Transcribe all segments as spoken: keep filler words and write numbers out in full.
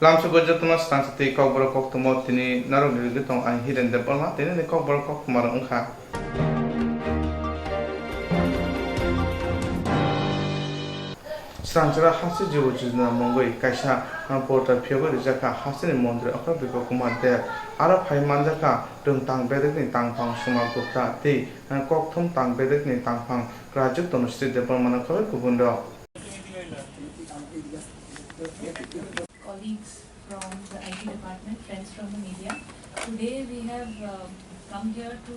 Lamsogo jotono swrangsa tei kokborok koktwma tini narwk rirwgwi tong ang Hiren Debbarma, tini ni kokborok koktwma rok wngkha. Swrangchara hasteo jibo jujuna mungwi kaisa portal phiyogwi rijak kha hasteni montri Okra Bikroy Kumar Deb. Aro phai manjak kha twng tang bedekni tangphang Suma Gupta tei kokthum tang bedekni tangphang Raju Tanushree Debbarmano khoroi kubun rok. Colleagues from the I T department, friends from the media. Today we have uh, come here to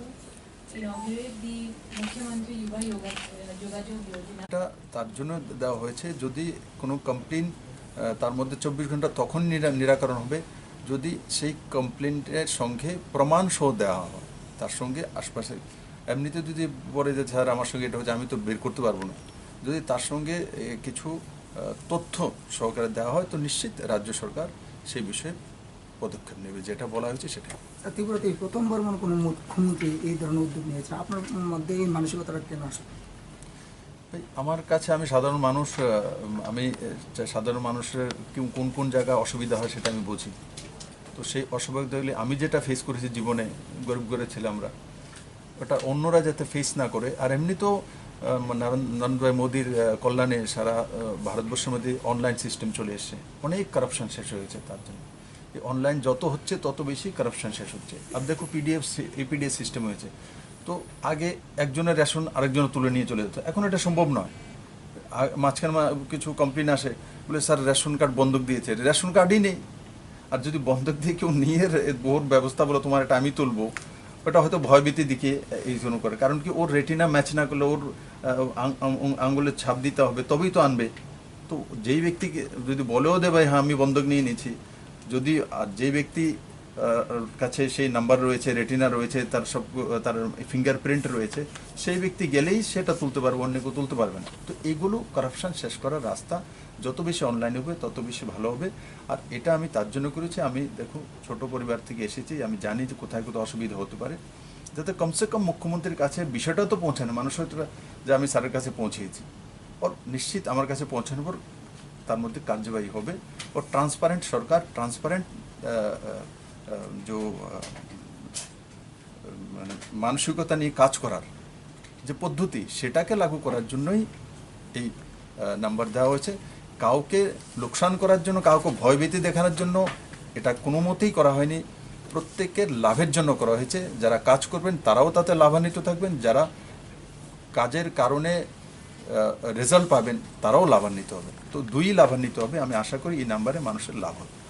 inaugurate the Mukhyamantri Yuva Yoga, uh, Yogajog Yojana. এটা তার জন্য দেওয়া হয়েছে, যদি কোনো কমপ্লেন তার মধ্যে চব্বিশ ঘন্টা তখন নিরা- নিরাকরণ হবে, যদি সেই কমপ্লেন্টের সঙ্গে প্রমাণ সহ দেওয়া হয়, তার সঙ্গে আশপাশে এমনিতে যদি বলে যে স্যার আমার সঙ্গে এটা হচ্ছে, আমি তো বের করতে পারবো না, যদি তার সঙ্গে এ, কিছু আহ, তথ্য সহকারে দেওয়া হয়, তো নিশ্চিত রাজ্য সরকার সেই বিষয়ে পদক্ষেপ নেবে, যেটা বলা হয়েছে সেটাই। স্যার, ত্রিপুরাতে এই প্রথমবার মানে কোনো মুখ্যমন্ত্রী এই ধরনের উদ্যোগ নিয়েছে, আপনার মধ্যে এই মানসিকতাটা কেন আসে? ভাই, আমার কাছে, আমি সাধারণ মানুষ, আহ, আমি আহ, সাধারণ মানুষের কি- কোন কোন জায়গায় অসুবিধা হয় সেটা আমি বুঝি। তো সেই অসুবিধাগুলি আমি যেটা ফেস করেছি জীবনে, গরিব ঘরে ছিলাম আমরা, ওটা অন্যরা যাতে ফেস না করে। আর এমনি তো আহ, নরেন- নরেন্দ্র ভাই মোদির আহ, কল্যাণে সারা আহ, ভারতবর্ষের মধ্যে অনলাইন সিস্টেম চলে এসছে, অনেক কারাপশন শেষ হয়েছে তার জন্য। এই অনলাইন যত হচ্ছে তত বেশি কারাপশন শেষ হচ্ছে। আর দেখো, পিডিএফ, এপিডিএফ সিস্টেম হয়েছে। তো আগে একজনের রেশন আরেকজনে তুলে নিয়ে চলে যেত, এখন এটা সম্ভব নয়। আ- মাঝখানে মা- কিছু কমপ্লেন আসে, বলে স্যার রেশন কার্ড বন্ধক দিয়েছে, রেশন কার্ডই নেই। আর যদি বন্ধক দিয়ে কেউ নিয়ে রে- ওর ব্যবস্থা বলো, তোমার এটা আমি তুলবো, ওটা হয়তো ভয়ভীতি দিকে এই জন্য করে। কারণ কি, ওর রেটিনা ম্যাচ না করলে ওর আহ, আং- আং- আং- আঙ্গুলের ছাপ দিতে হবে, তবেই তো আনবে। তো যেই ব্যক্তিকে যদি বলেও দে, ভাই হ্যাঁ আমি বন্ধক নিয়ে নিচ্ছি, যদি আর যে ব্যক্তি আহ, কাছে সেই নাম্বার রয়েছে, রেটিনা রয়েছে, তার সব, তার ফিঙ্গারপ্রিন্ট রয়েছে, সেই ব্যক্তি গেলেই সেটা তুলতে পারবে, অন্য কেউ তুলতে পারবে না। তো এগুলো কারাপশন শেষ করার রাস্তা। যত বেশি অনলাইন হবে তত বেশি ভালো হবে। আর এটা আমি তার জন্য করেছি, আমি দেখো ছোট পরিবার থেকে এসেছি, আমি জানি যে কোথায় কোথাও অসুবিধা হতে পারে, যাতে কমসে কম মুখ্যমন্ত্রীর কাছে বিষয়টা তো পৌঁছানো, মানুষ হয়তো যে আমি স্যারের কাছে পৌঁছেছি, ওর নিশ্চিত আমার কাছে পৌঁছানোর পর তার মধ্যে কার্যবাহী হবে। ও ট্রান্সপারেন্ট সরকার, ট্রান্সপারেন্ট যে আহ, মানে মানসিকতা নিয়ে কাজ করার যে পদ্ধতি, সেটাকে লাগু করার জন্যই এই আহ, নাম্বার দেওয়া হয়েছে। কাউকে লোকসান করার জন্য, কাউকে ভয়ভীতি দেখানোর জন্য এটা কোনো মতেই করা হয়নি। প্রত্যেকের লাভের জন্য করা হয়েছে। যারা কাজ করবেন তারাও তাতে লাভান্বিত থাকবেন, যারা কাজের কারণে রেজাল্ট পাবেন তারাও লাভান্বিত হবেন। তো দুই লাভান্বিত হবে। আমি আশা করি এই নাম্বারে মানুষের লাভ হবে।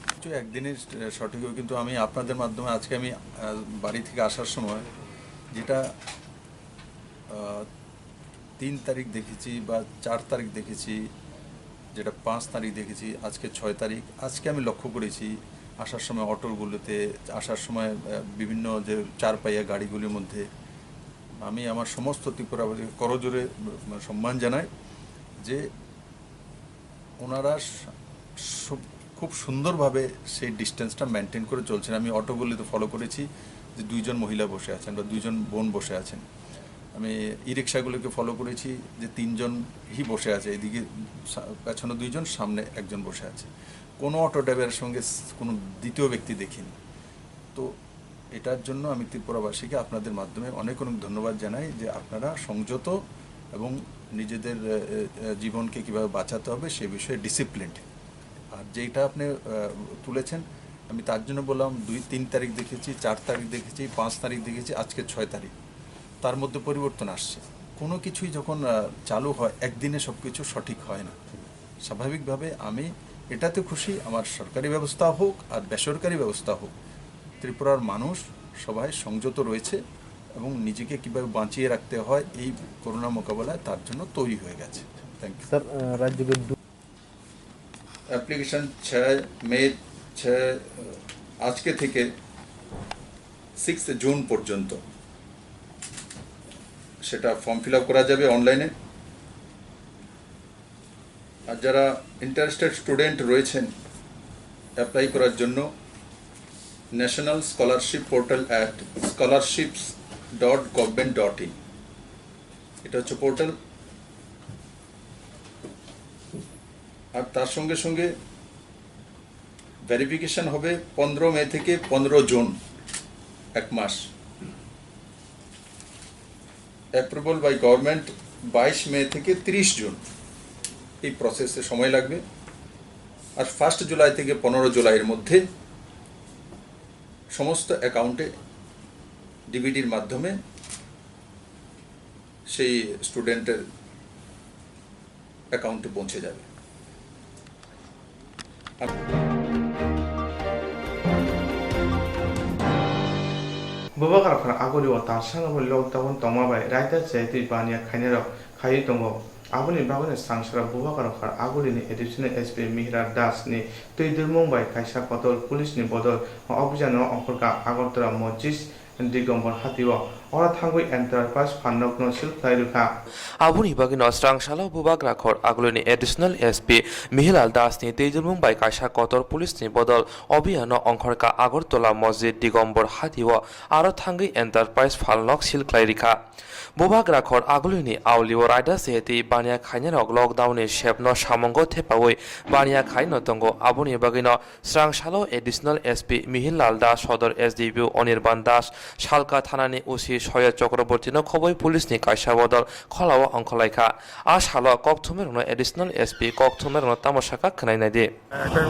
কিছু একদিনের সঠিক হবে, কিন্তু আমি আপনাদের মাধ্যমে আজকে আমি আহ, বাড়ি থেকে আসার সময় যেটা আহ, তিন তারিখ দেখেছি বা চার তারিখ দেখেছি, যেটা পাঁচ তারিখ দেখেছি, আজকে ছয় তারিখ। আজকে আমি লক্ষ্য করেছি আসার সময় অটোগুলোতে, আসার সময় আহ, বিভিন্ন যে চার পাইয়া গাড়িগুলির মধ্যে আমি আমার সমস্ত ত্রিপুরাবাসীকে করজোরে উম, সম্মান জানাই যে ওনারা স- সু- খুব সুন্দরভাবে সেই ডিস্টেন্সটা মেনটেন করে চলছেন। আমি অটোগুলিতে ফলো করেছি যে দুইজন মহিলা বসে আছেন বা দুইজন বোন বসে আছেন। আমি ই রিক্সাগুলিকে ফলো করেছি যে তিনজনই বসে আছে, এদিকে সা- পেছনে দুইজন, সামনে একজন বসে আছে। কোনো অটো ড্রাইভারের সঙ্গে স- কোনো দ্বিতীয় ব্যক্তি দেখিনি। তো এটার জন্য আমি ত্রিপুরাবাসীকে আপনাদের মাধ্যমে অনেক অনেক ধন্যবাদ জানাই যে আপনারা সংযত এবং নিজেদের আহ, আহ, জীবনকে কীভাবে বাঁচাতে হবে সে বিষয়ে ডিসিপ্লিনড। আর যেটা আপনি আহ, তুলেছেন, আমি তার জন্য বললাম, দুই তিন তারিখ দেখেছি, চার তারিখ দেখেছি, পাঁচ তারিখ দেখেছি, আজকে ছয় তারিখ, তার মধ্যে পরিবর্তন আসছে। কোনো কিছুই যখন আহ, চালু হয়, একদিনে সব কিছু সঠিক হয় না। স্বাভাবিকভাবে আমি এটাতে খুশি, আমার সরকারি ব্যবস্থা হোক আর বেসরকারি ব্যবস্থা হোক, ত্রিপুরার মানুষ সবাই সংযত রয়েছে এবং নিজেকে কীভাবে বাঁচিয়ে রাখতে হয় এই করোনা মোকাবেলায়, তার জন্য তৈরি হয়ে গেছে। Thank you. স্যার, আহ, রাজ্যকে দু- অ্যাপ্লিকেশন ছয় মে, ছয়, আজকে থেকে সিক্স জুন পর্যন্ত সেটা ফর্ম ফিল আপ করা যাবে অনলাইনে। আর যারা ইন্টারেস্টেড স্টুডেন্ট রয়েছেন অ্যাপ্লাই করার জন্য, national scholarship portal at scholarships dot government dot in, এটা হচ্ছে পোর্টাল। আর তার সঙ্গে সঙ্গে ভেরিফিকেশন হবে পনেরো মে থেকে পনেরো জুন, এক মাস। অ্যাপ্রুভাল বাই গভর্নমেন্ট বাইশ মে থেকে তিরিশ জুন, এই প্রসেসে সময় লাগবে। আর ফার্স্ট জুলাই থেকে পনেরো জুলাইয়ের মধ্যে সমস্ত অ্যাকাউন্টে ডিবিটির মাধ্যমে সেই স্টুডেন্টের অ্যাকাউন্টে পৌঁছে যাবে। Bubagra khor aguli o talsano bo lockdown tongma bai raida chayatwi baniya khainai rok khaiwi tongo. Aboni bagwino swrangsa rok Bubagra khor aguli ni additional S P Mihira Das ni twi durmung bai kaisa kotor police ni bodol o abhijan no ongkhorkha Agartala Mosjid Digombor Hati o. Oro thangwi enterprise phalnok no seal khlai rwkha. Aboni bagwino swrangsa rok Bubagra khor aguli ni additional S P Mihilal Das ni twi durmung bai kaisa kotor police ni bodol abhijan no ongkhorkha Agartala Mosjid Digombor Hati o. Aro thangwi enterprise phalnok seal khlai rwkha. Bubagra khor aguli ni auli o raida chayatwi baniya khainai rok lockdown ni sep no samungo thepawi baniya khai no tongo. Aboni bagwino swrangsa rok additional S P Mihilal Das, Sodor S D P O Anirban Das, Salka thana ni O C Soyod Chakraborty no khobwi police ni kaisa bodol khola o ongkhorlaikha. A salo kokthumnairokno additional S P kokthumnairokno tamo sakha khwnai naidi. একটা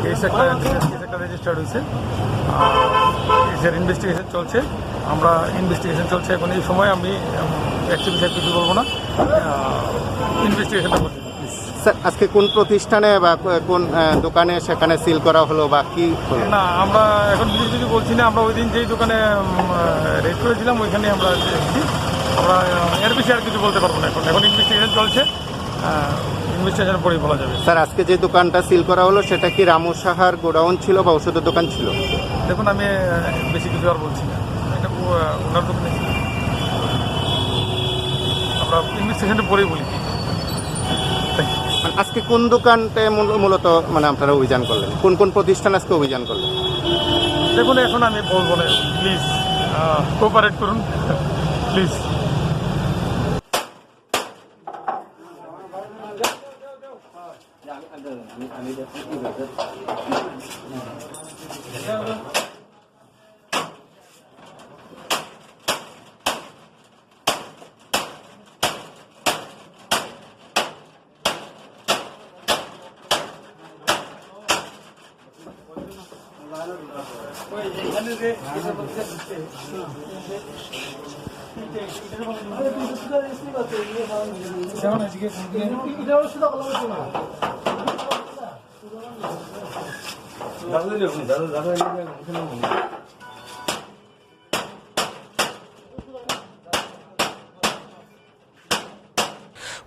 কেস একটা, কেস একটা রেজিস্টার্ড হয়েছে। আর কেসের ইনভেস্টিগেশন চলছে। আমরা ইনভেস্টিগেশন চলছে, এখন এই সময় আমি, উম, অ্যাকচুয়ালি স্যার কিছু বলবো না। আহ, ইনভেস্টিগেশনটা করছি। স্যার, আজকে কোন প্রতিষ্ঠানে বা কো-, কোন, আহ, দোকানে সেখানে সিল করা হলো বা কি হলো? না, আমরা এখন কিছু কিছু বলছি না। আমরা ওই দিন যেই দোকানে, উম, আহ, রেড করেছিলাম, ওইখানে আমরা এসেছি। আমরা, আহ, এর বেশি আর কিছু বলতে পারবো না এখন। এখন ইনভেস্টিগেশন চলছে। আহ, ইনভেস্টিগেশনের পরেই বলা যাবে। স্যার, আজকে যে দোকানটা সিল করা হলো, সেটা কি রামু সাহার গোডাউন ছিল বা ওষুধের দোকান ছিল? দেখুন, আমি, আহ, বেশি কিছু আর বলছি না। এটা ও-, আহ, ওনার দোকানে ছিল। আমরা ইনভেস্টিগেশনের পরেই বলি। Thank you। মানে, আজকে কোন দোকানতে মূল-, মূলত, মানে, আপনারা অভিযান করলেন? কোন কোন প্রতিষ্ঠান আজকে অভিযান করলেন? দেখুন, এখন আমি বলবো না, প্লিজ, আহ, কোঅপারেট করুন, please.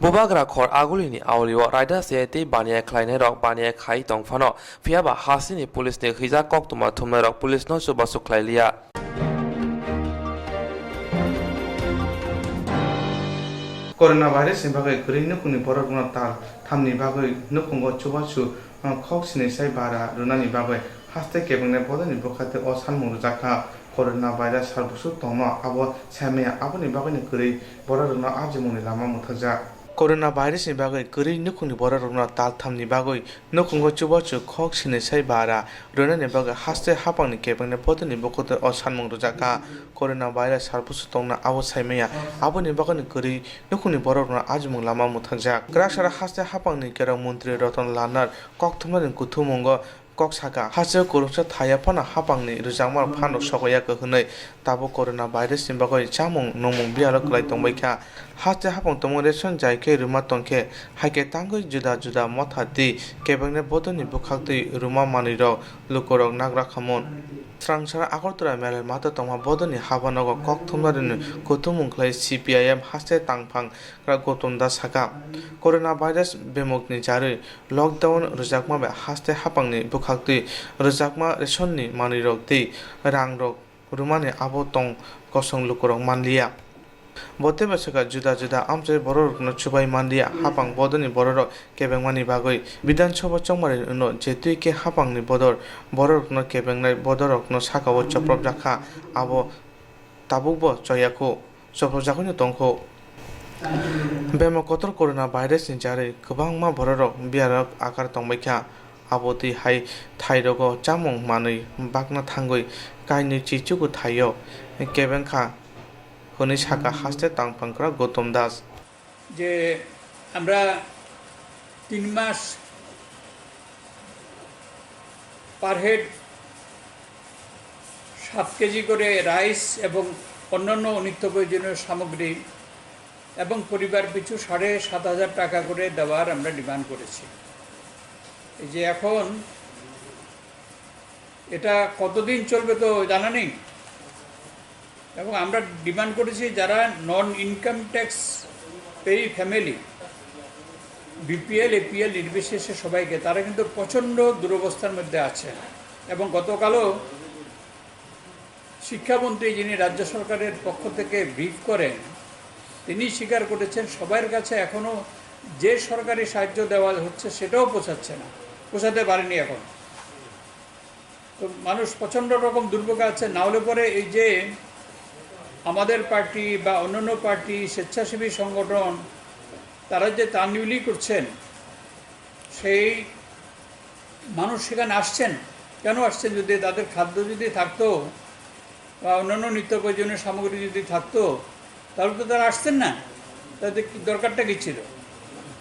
Bubagra khor agulini aulio raida se tei baniya khlainairok baniya khai tong phano, phiyaba hasini police ni hwijak koktwma thumnairok police no chubachu khlai liya. Corona virus ni bagwi kwrwi nukhungni borok rwno tal thamni bagwi nukhungo chubachu, uh, khok sini sai bara rwnani bagwi haste kebengni bodolni bwkha tei o sanmung rwjak kha. Corona virus sal bwswk tongno abo saimaya, aboni bagwino kwrwi borok rwno ajimungni lama mwthakjak. Corona virus ni bagwi kwrwi nukhungni borok rwno tal thamni bagwi nukhungo chubachu khok sini sai bara rwnani bagwi haste hapangni kebengni bodolni bwkha tei o sanmung rwjak kha. Corona virus sal bwswk tongno abo saimaya, aboni bagwino kwrwi nukhungni borok rwno ajimung lama mwthakjak. Kwraksara haste hapangni kerong montri Ratan Lal Nath koktwmani kuthumungo kok saka, haste kwrwngsa thaya phano hapangni rwjakma phanrok sokoya khe hwnwi tabuk corona virus ni bagwi chamung nungmung biyalo kwlai tongbai kha. Haste hapang tongmung ration jai khe rwma tong khe, hai khe tangwi juda juda motha tei kebengni bodolni bwkhaktwi rwma manwirok lukurok nagra khamun. Swrangsa Agartala Melai mata tongma bodolni habanogo koktwmnarino kuthumung khlai C P I M haste tangphang Gautam Das saka, corona virus bemukni jarwi lockdown rwjakma bai haste hapangni bwkhaktwi rwjakma rationni manwirok tei rangrok rwmani abo tong kosong lukurok manliya. Bo teibo swkang juda juda amchai bororokno chubai manliya, hapang bodolni bororok kebengmani bagwi. Bidhan Sabha chongmari uno jetwi khe hapangni bodol bororokno kebengnai bodolrokno sakao chopropjak kha, abo tabukbo choyakho. Chopropjagwino tongkho. Bemuk kotor corona virus ni jarwi kwbangma bororok biyarok akar tongbaikha. Abo twi hai thairogo chamung manwi bakna thangwi kainwi chichugo thaio kebengkha, hwnwi sakha haste tangphangkra Gautam Das. যে আমরা তিন মাস per head সাত কেজি করে রাইস এবং অন্যান্য নিত্য প্রয়োজনীয় সামগ্রী এবং পরিবার পিছু সাড়ে সাত হাজার টাকা করে দেওয়ার আমরা ডিমান্ড করেছি। এই যে এখন এটা কতদিন চলবে তো জানা নেই, এবং আমরা ডিমান্ড করেছি যারা নন ইনকাম ট্যাক্স পেয়ি ফ্যামিলি, বিপিএল এপিএল নির্বিশেষে সবাইকে, তারা কিন্তু প্রচণ্ড দুরবস্থার মধ্যে আছে। এবং গতকালও শিক্ষামন্ত্রী, যিনি রাজ্য সরকারের পক্ষ থেকে ব্রিফ করেন, তিনি স্বীকার করেছেন সবার কাছে এখনও যে সরকারি সাহায্য দেওয়া হচ্ছে সেটাও পৌঁছাচ্ছে না, পৌঁছাতে পারেনি এখন। তো মানুষ প্রচণ্ড রকম দুর্ভোগে আছে। না হলে পরে এই যে আমাদের পার্টি বা অন্যান্য পার্টি, স্বেচ্ছাসেবী সংগঠন, তারা যে তানবিলি করছেন, সেই মানুষ সেখানে আসছেন। কেন আসছেন? যদি তাদের খাদ্য যদি থাকতো বা অন্যান্য নিত্য প্রয়োজনীয় সামগ্রী যদি থাকতো, তাহলে তো তারা আসতেন না। তাদের কি দরকারটা কি ছিল?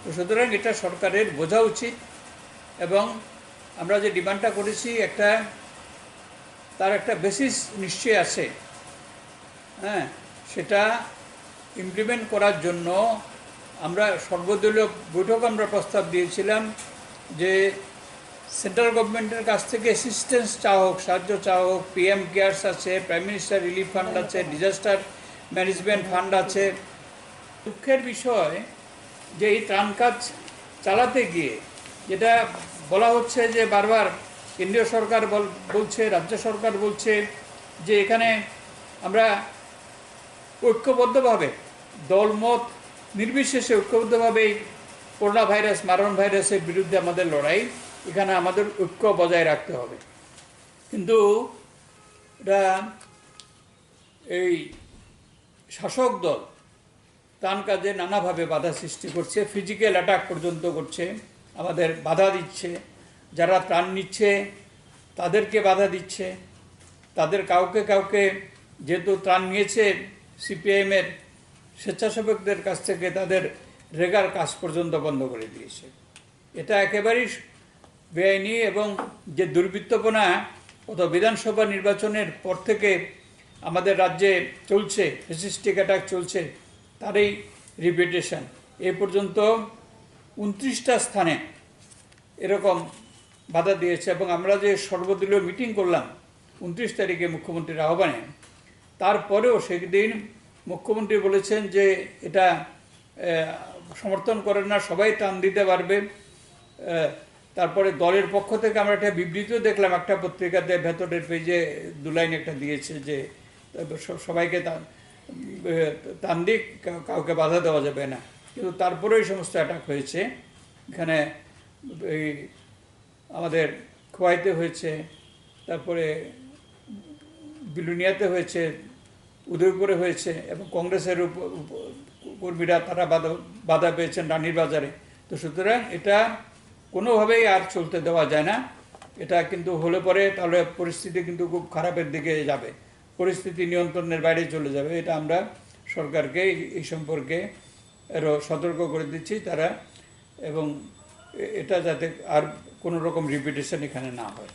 তো সুতরাং এটা সরকারের বোঝা উচিত। এবং আমরা যে ডিমান্ডটা করেছি, একটা, তার একটা বেসিস নিশ্চয়ই আছে। হ্যাঁ, সেটা ইমপ্লিমেন্ট করার জন্য আমরা সর্বদলীয় বৈঠক আমরা প্রস্তাব দিয়েছিলাম যে সেন্ট্রাল গভর্নমেন্টের কাছ থেকে অ্যাসিস্ট্যান্স চাওয়া হোক, সাহায্য চাওয়া হোক। পিএম কেয়ার্স আছে, প্রাইম মিনিস্টার রিলিফ ফান্ড আছে, ডিজাস্টার ম্যানেজমেন্ট ফান্ড আছে। দুঃখের বিষয় যে এই ত্রাণ কাজ চালাতে গিয়ে যেটা বলা হচ্ছে যে বারবার কেন্দ্রীয় সরকার বল-, বলছে, রাজ্য সরকার বলছে যে এখানে আমরা ঐক্যবদ্ধভাবে, দলমত নির্বিশেষে ঐক্যবদ্ধভাবে এই করোনা ভাইরাস, মারণ ভাইরাসের বিরুদ্ধে আমাদের লড়াই, এখানে আমাদের ঐক্য বজায় রাখতে হবে। কিন্তু এটা এই শাসক দল ত্রাণ কাজে নানাভাবে বাধা সৃষ্টি করছে, ফিজিক্যাল অ্যাটাক পর্যন্ত করছে, আমাদের বাধা দিচ্ছে। যারা ত্রাণ নিচ্ছে তাদেরকে বাধা দিচ্ছে, তাদের কাউকে কাউকে, যেহেতু ত্রাণ নিয়েছে সিপিআইএমের স্বেচ্ছাসেবকদের কাছ থেকে, তাদের রেগার কাজ পর্যন্ত বন্ধ করে দিয়েছে। এটা একেবারেই বেআইনি এবং যে দুর্বৃত্তপনা, অত বিধানসভা নির্বাচনের পর থেকে আমাদের রাজ্যে চলছে, ফ্যাসিস্টিক অ্যাটাক চলছে, তারই রিপিটেশন। এ পর্যন্ত ঊনত্রিশটা স্থানে এরকম বাধা দিয়েছে এবং আমরা যে সর্বদলীয় মিটিং করলাম ঊনত্রিশ তারিখে মুখ্যমন্ত্রীর আহ্বানে, তারপরেও সেদিন মুখ্যমন্ত্রী বলেছেন যে এটা, আহ, সমর্থন করেন না, সবাই ত্রাণ দিতে পারবে। আহ, তারপরে দলের পক্ষ থেকে আমরা একটা বিবৃতিও দেখলাম, একটা পত্রিকাতে ভেতরের পেজে দু লাইন একটা দিয়েছে যে, আহ, স-, সবাইকে তা-, আহ, ত্রাণ দিক, কা-, কাউকে বাধা দেওয়া যাবে না। কিন্তু তারপরে এই সমস্ত অ্যাটাক হয়েছে। এখানে এই আমাদের খোয়াইতে হয়েছে, তারপরে বিলোনিয়াতে হয়েছে, উদয়পুরে হয়েছে এবং কংগ্রেসের উপ-, উপ-, কর্মীরা তারা বাধা, বাধা পেয়েছেন রানীর বাজারে। তো সুতরাং এটা কোনোভাবেই আর চলতে দেওয়া যায় না। এটা কিন্তু হলে পরে তাহলে পরিস্থিতি কিন্তু খুব খারাপের দিকে যাবে, পরিস্থিতি নিয়ন্ত্রণের বাইরে চলে যাবে। এটা আমরা সরকারকে এই, এই সম্পর্কে আরও সতর্ক করে দিচ্ছি তারা, এবং এ-, এটা যাতে আর কোনো রকম রিপিটেশন এখানে না হয়।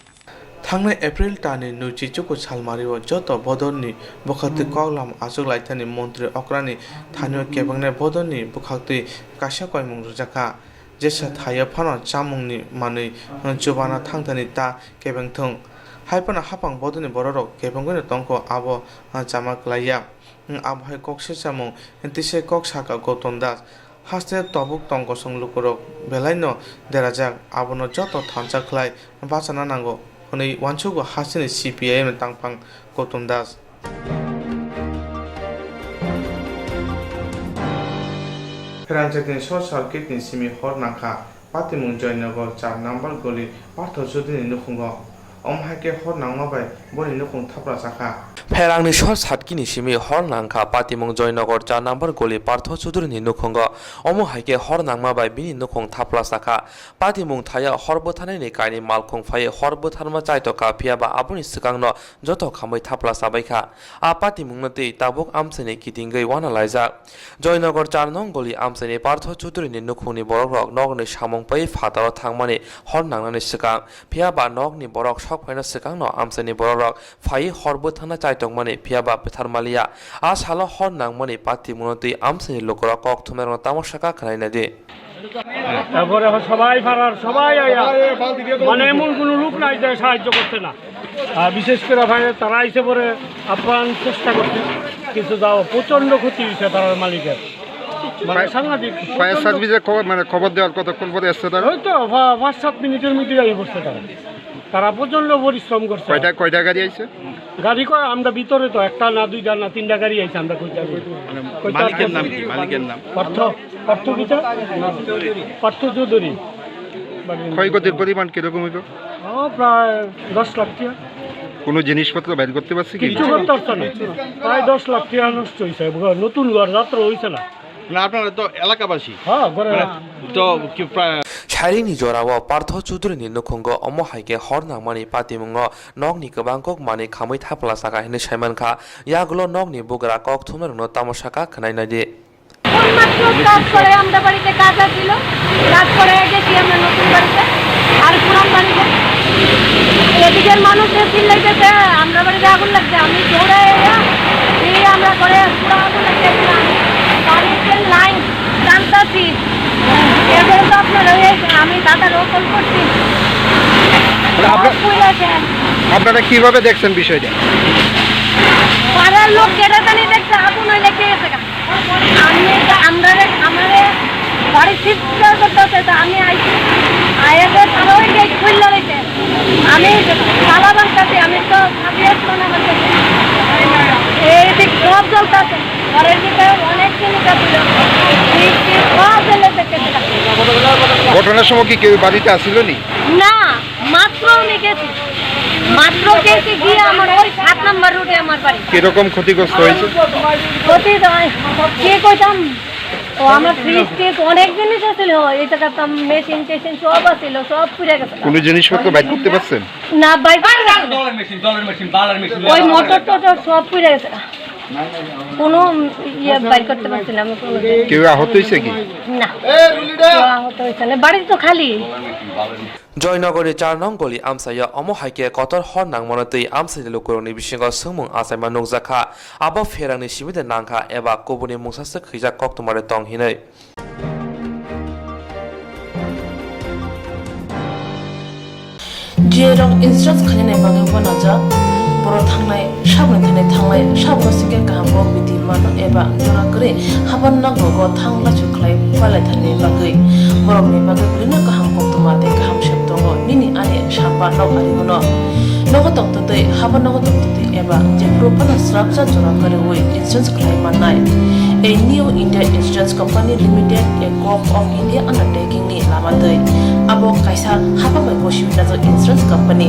Thangnai April talni nwi chichuku salmario joto bodolni bwkhaktwi koklam achuk laithani montri okrani thanio kebengnai bodolni bwkhaktwi kaisa koimung rwjakha. Jesa thaio phano chamungni manwi chubana thangthani ta kebengthung. Hai phano haphang bodolni bororok kebengwino tongkho, abo chama klaiya. Abo hai kok se chamung, tei se kok saka Gautam Das. Haste tabuk tong kosong lukurok belaino derajak, abono joto thansa khlai bachana nango, hwnwi uansugo hasteni C P I M tangphang Gautam Das. Pherangjakni short circuit ni simi hor nangkha Patimung Joynagar char number goli Partho Chaudhary ni nukhungo. Omo hai khe hor nangma bai boni nukhung thapra chakha. Pherangni sor satkini simi hor nangkha patimung Joynagar char number goli Partho Chudhury ni nukhungo. Omo hai khe hor nangma bai bini nukhung thapla sakha. Patimung thaya hor bwtharnani kainwi malkhung phaiwi hor bwtharma chaitokha, phiyaba aboni swkangno joto khamwi thapla chabaikha. A patimungno twi tabuk amchaini kitingwi uanalaijak. Joynagar char nong goli amchaini Partho Chudhury ni nukhungni borokrok nokni samung paiwi phataro thangmani hor nangnani swkang, phiyaba nokni borok sok phaina swkangno amchaini borokrok phaiwi hor bwthangna chaitokmani, phiyaba bwtharmaliya. A salo hor nangmani patimungno twi amchaini lukurok kok thumnairokno tamo sakha khwnaina di. তারপরে এখন সবাই পাড়ার সবাই আইয়া, মানে এমন কোনো লোক নাই যে সাহায্য করছে না। আর বিশেষ করে ভাই তারা আইসে পরে আপ্রাণ চেষ্টা করছে, কিন্তু তাও প্রচণ্ড ক্ষতি হয়েছে তারার মালিকের, মানে সাংঘাতিক। ফায়ার সার্ভিসে খবর, মানে খবর দেওয়ার কতক্ষণ পরে এসছে তারা? ওই তো পা-, পাঁচ সাত মিনিটের মধ্যে আইয়া পড়ছে তারা। তারা প্রচণ্ড পরিশ্রম করছে। কয়টা, কয়টা গাড়ি আইছে? গাড়ি কয়, আমরা ভিতরে তো একটা না দুইটা না তিনটা গাড়ি আইছে, আমরা কইতে পারি না। মানে কইতে মালিকের পারি নাম না। কি? মালিকের নাম? পার্থ, পার্থ কিতা? পার্থ চৌধুরী। ক্ষয়ক্ষতির পরিমাণ কিরকম হইব? ও, প্রায় দশ লাখ টাকা। কোনো জিনিসপত্র বাইর করতে পারছে কি? কিচ্ছু করতে পারছে না। প্রায় দশ লাখ টাকা নষ্ট হইছে। নতুন ঘর যাত্রা হইছে না। মানে আপনারা তো এলাকাবাসী। হ্যাঁ, ঘরে মানে তো কি প্রায় Sairini jorao Partho Chudhury ni nukhungo omo hai khe hor nangmani patimungno nokni kwbang kok manwi khamwi thapla sakha hinwi saimankha. Yagulo nokni bugra kok thumnairokno tamo sakha khwnaina di. কোন মাত্র কাজ করে আমরা বাড়িতে কাজ আসছিল, কাজ করে গেছি আমরা নতুন বাড়িতে, আর পুরান বাড়িতে। এদিকের মানুষ যে চিল্লাইতেছে, আমরা বাড়িতে আগুন লাগছে, আমি দৌড়ে এসে এই আমরা করে পুরো আগুন লাগিয়েছিলাম। বাড়ির যে লাইন টানতাছি, এরপরে তো আপনার ওই আমি দাদারও কল করছি। মানে আপনার, সব পুড়ে গেছে। আপনারা কিভাবে দেখছেন বিষয়টা? পাড়ার লোক যেটা জানি দেখছে, আগুন হইলে কে গেছে গা? আমি তো, আমরা রে, আমারে বাড়ি শিফট করতেছে, তো আমি আইছি, আয়াতে তারা ওই গেট খুললে রয়েছে। আমি তালা ভাঙতেছি, আমি তো সাথে আসবো না, আমার কাছে। এই দিক সব জ্বলতেছে, ঘরের ভিতরে অনেক জিনিস ছিল, ফ্রিজ টিজ সব জ্বলে দেখতেছিলাম। ঘটনার সময় কি কেউ বাড়িতে আসিল নি? না, মাত্র আমি গেছি, মাত্র গেছি গিয়ে আমার ওই সাত নাম্বার রোডে আমার বাড়ি। কিরকম ক্ষতিগ্রস্ত হয়েছে? ক্ষতি তো হয়, কি কইতাম, ও আমার ফ্রিজ টিজ অনেক জিনিস আছিল, এই জায়গাতে মেশিন টেশিন সব আছিল, সব পুড়ে গেছে। কোনো জিনিসপত্র বাইর করতে পারছেন? না, বাইর করতে পারছি না। জলের মেশিন, জলের মেশিন, বালার মেশিন। ওই মোটর টোটর সব পুড়ে গেছে, কোনো ইয়ে বাইর করতে পারছি না আমি কোনো। কেউ আহত হয়েছে কি? না, কেউ আহত হয়েছে না, বাড়ি তো খালি। Joynogorni char nong goli amchaio omo hai khe kotor hor nangmano twi amchaini lukurokni bisingo swngmung achaima nukjakha. Abo pherangni simi de nangkha eba kubuni mungsaswk khwijak koktwmare tong hinwi. Jerok insurance khainani bagwi uanajak, borok thangnai saboni thani thanglai, sabo singkhe kaham kok bidi mano eba jora kwrwi haban nogo thang lachu khlai palaithani bagwi. Borokni bagwi bwrwino kaham koktwma tei kaham sep tongo, nini ani samba nok ari hwno. Nogo tongtwtwi, haban nogo tongtwtwi eba jephuru phano srapsa jora kwrwi insurance khlai mannai. A New India Insurance Company Limited, a Govt of India undertaking ni lama twi. Abo kaisa hapha bai bosi najak insurance company.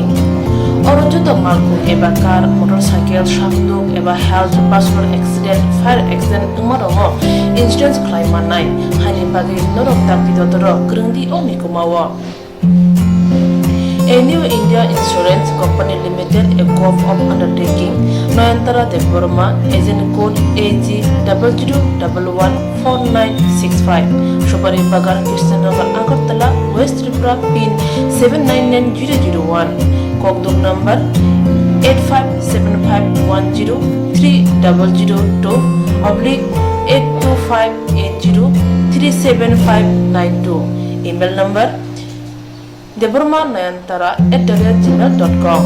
Oro joto malkhung eba car, motorcycle, sakduk eba health, personal accident, fire accident wngma rokno insurance khlai mannai. Haini bagwi norok dakti dotoro kwrwngdi o mikuma o. A New India Insurance Company Limited, a Govt of undertaking, Nayantara Debbarma, agent code A G double zero double one four nine six five, Subari Bagan, Krishnanagar, Agartala, West Tripura, pin seven nine nine zero zero one, Kokdum number eight five seven five one zero three double zero two oblique eight two five eight zero three seven five nine two, email number Debbarma Nayantara at the rate gmail dot com.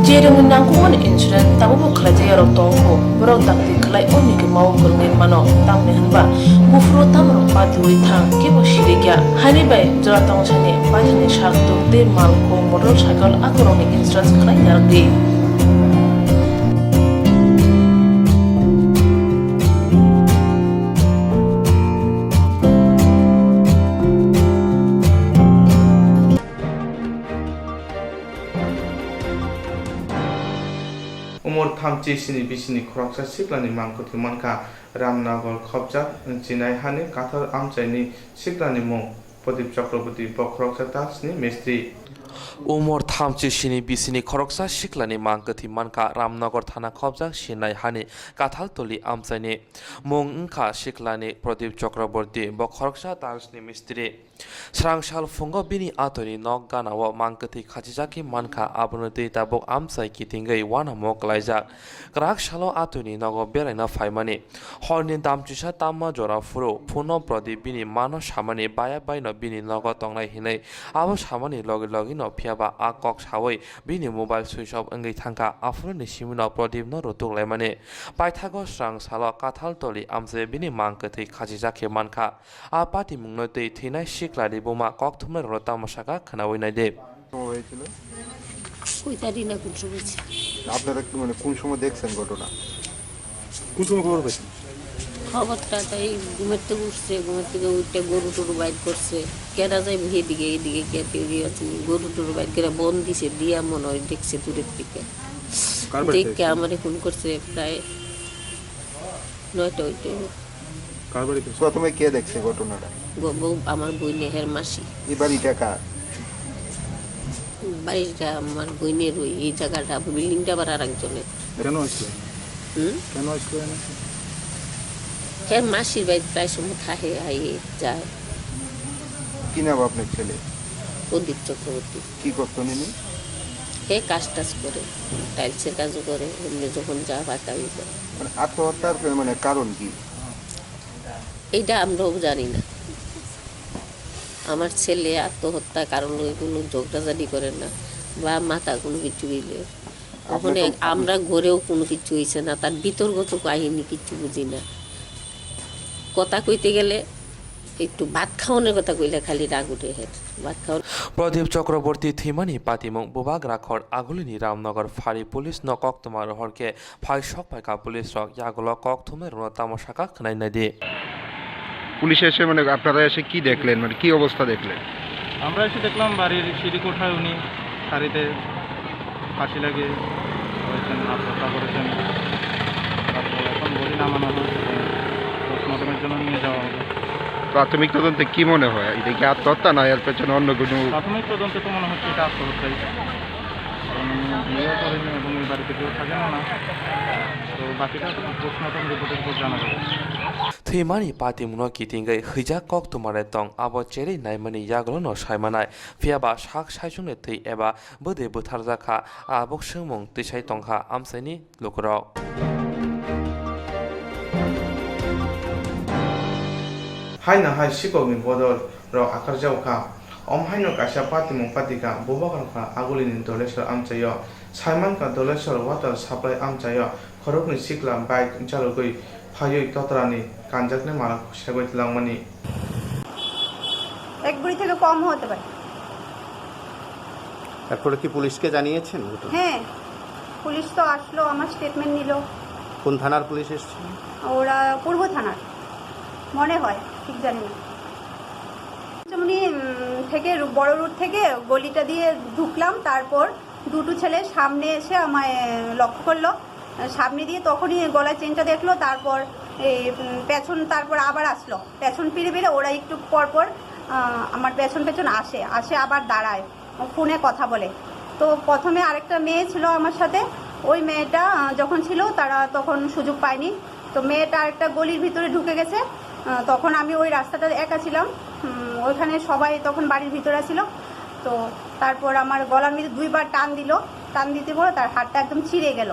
Jerokni nangkukmani insurance tabukbo khlaijak yarok tongo, borok dakti khlai o mikuma o kwrwngwi mano, tamni hwnba buphuru tamrok patiui thang kebo sirikya. Haini bai jora tongthani baithani sak tuk tei malkhung motorcycle akorokni insurance khlai narwkdi. Thamchi sini bisini khoroksa siklani mang kwthwi mankha Ramnagar khopjak chinai hani kathal amchaini siklani mung Pradip Chakraborty, bo khoroksa tiles ni mistri. Umor thamchi sini bisini khoroksa siklani mang kwthwi mankha Ramnagar thana khopjak chinai hani kathal toli amchaini mung wngkha siklani Pradip Chakraborty, bo khoroksa tiles ni mistri. Srang sal phungo bini atoni nok ganao mang kwthwi khachijagwi mankha, abono twi tabuk amchai kitingwi uanamo kwlaijak. Kwrak salo atoni nogo beraina phaimani. Horni damchisa tamma jora phuru, phuno Pradip bini mano samani baya baino bini nogo tongnai hinwi abo samani logi logino, phiyaba a kok sawi bini mobile switch off wngwi thangkha. Aphuruni simino Pradipno rutuk laimani. Paithago srang salo kathal toli amchai bini mang kwthwi khachijak khe mankha. A patimungno twi thwinai siklani buma kokthumnairokno tamo sakha khwnaui naidi. সময় হয়েছিল? কই জানি না কোন সময় ছিল। আপনারা কি, মানে, কোন সময় দেখছেন ঘটনা? কোন সময় খবর পাইছেন? খবরটা তাই ঘুমের থেকে উঠছে, ঘুমের থেকে উঠে গরু টরু বাইর করছে, কেনা যাইব সেদিকে, এইদিকে কে তৈরি আছে, গরু টরু বাইর করে বন দিছে, দিয়া মনে হয় দেখছে দূরের থেকে। কার বাড়িতে দেখে হয়েছিল? আমারে ফোন করছে প্রায় নয়টা ওইটা। কার বাড়িতে? প্রথমে কে দেখছে ঘটনাটা? ব-, বউ, আমার বইনে, হের মাসি। এই বাড়িটা কার? বাড়িটা আমার বইনের, ওই, এই জায়গাটা, বিল্ডিংটা আবার আর একজনের। কেন আসলো? হুম? কেন আসলো এনে? হের মাসির বাড়ি প্রায় সময় থাকে, আইয়ে যায়। কি নাম আপনার ছেলে? প্রদীপ চক্রবর্তী। কি করতেন ইনি? হে কাজ টাজ করে, টাইলসের কাজও করে, এমনি যখন যা পায় তাই করে। মানে, আত্মহত্যার, মানে, কারণ কি? এইটা আমরাও জানি না। আমার ছেলে আত্মহত্যা কারণ ওই কোনো ঝগড়াঝাটি করে না বা মাথা কোনো কিছু হইলে, আপনি ওখানে তো আমরা ঘরেও কোনো কিছু হইছে না, তার ভিতরগত কাহিনী কিছু বুঝি না। কথা কইতে গেলে একটু ভাত খাওয়ানোর কথা কইলে খালি রাগ উঠে হের। ভাত খাওয়ানো। Pradip Chakraborty thwimani patimung bubagra khor agulini Ramnagar phari police no koktwma rohor khe phai sok phaikha police rok, yagulo kok thumnairokno tamo sakha khwnai naidi. Police এসে, মানে, আপনারা এসে কি দেখলেন, মানে, কি অবস্থা দেখলেন? আমরা এসে দেখলাম বাড়ির সিঁড়ি কোঠায় উনি শাড়িতে ফাঁসি লাগিয়ে রয়েছেন, আত্মহত্যা করেছেন। তারপর এখন বডি নামানো হয়েছে, পোস্টমর্টমের জন্য নিয়ে যাওয়া হবে। প্রাথমিক তদন্তে কি মনে হয়, এটা কি আত্মহত্যা না এর পেছনে অন্য কোনো? প্রাথমিক তদন্তে তো মনে হচ্ছে এটা আত্মহত্যাই, কারণ উনি বিয়েও করেনি এবং এই বাড়িতে কেউ থাকেন না। তো বাকিটা পোস্টমর্টম রিপোর্টের উপর জানা যাবে। Thwimani patimungno kitingwi hwijak koktwma de tong, abo cherwi naimani yagulono saimanai. Phiyaba sak saichungni thwi eba bwdwi bwtharjak kha, abo swngmung twisai tongkha amchaini lukurok. Haino hai sikokni bodol rok akarjao kha. Om haino kaisa patimung patikha, bubagra kha agulini Doleswar amchaio. Saimankha Doleswar water supply amchaio khoroknwi sikla bike chalogwi phaiwi totrani kanjaknai mala segwi twlangmani. এক ভরি থেকে কম হতে পারে। তারপরে কি পুলিশকে জানিয়েছেন ঘটনা? হ্যাঁ, পুলিশ তো আসলো, আমার স্টেটমেন্ট নিল। কোন থানার পুলিশ এসেছিল? ওরা পূর্ব থানার, মনে হয়, ঠিক জানি না। পঞ্চমুনি, উম, থেকে রু-, বড় রোড থেকে গলিটা দিয়ে ঢুকলাম, তারপর দুটো ছেলে সামনে এসে আমায় লক্ষ্য করলো। সামনে দিয়ে তখনই গলায় চেনটা দেখলো, তারপর এই, উম, পেছন, তারপর আবার আসলো। পেছন ফিরে ফিরে ওরা একটু পর পর, আহ, আমার পেছন পেছন আসে, আসে আবার দাঁড়ায়, ফোনে কথা বলে। তো প্রথমে আরেকটা মেয়ে ছিল আমার সাথে, ওই মেয়েটা, আহ, যখন ছিল, তারা তখন সুযোগ পায়নি। তো মেয়েটা আরেকটা গলির ভিতরে ঢুকে গেছে। আহ, তখন আমি ওই রাস্তাটা একা ছিলাম, উম, ওইখানে সবাই তখন বাড়ির ভিতরে ছিল। তো তারপর আমার গলার মধ্যে দুইবার টান দিল, টান দিতে পরে তার হাতটা একদম ছিঁড়ে গেল।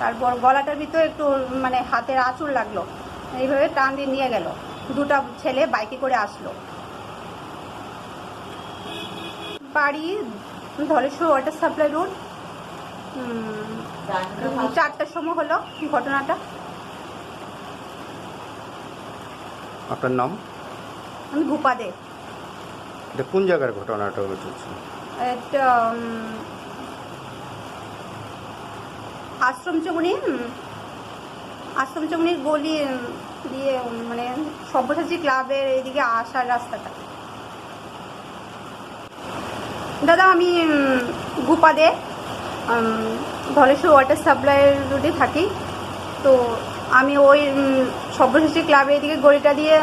তারপর গলাটার ভিতরে একটু, মানে, হাতের আঁচড় লাগলো, এইভাবে টান দিয়ে নিয়ে গেল দুটা ছেলে বাইকে করে আসলো। বাড়ি ধলেশ্বর ওয়াটার সাপ্লাই রোড। উম, চারটার সময় হলো ঘটনাটা। আপনার নাম? আমি ভূপা দে। এটা কোন জায়গার ঘটনাটা ঘটেছে? এটা, উম, আশ্রম চৌমুহনী, উম, আশ্রম চৌমুহনীর গলি, উম, দিয়ে, উম, মানে, সব্যসাচী ক্লাবের এইদিকে আসার রাস্তাটা। দাদা, আমি, উম, ভূপা দে, উম, ধলেশ্বর ওয়াটার সাপ্লাই রোডে থাকি। তো আমি ওই উম, সব্যসাচী ক্লাবে এদিকে গলিটা দিয়ে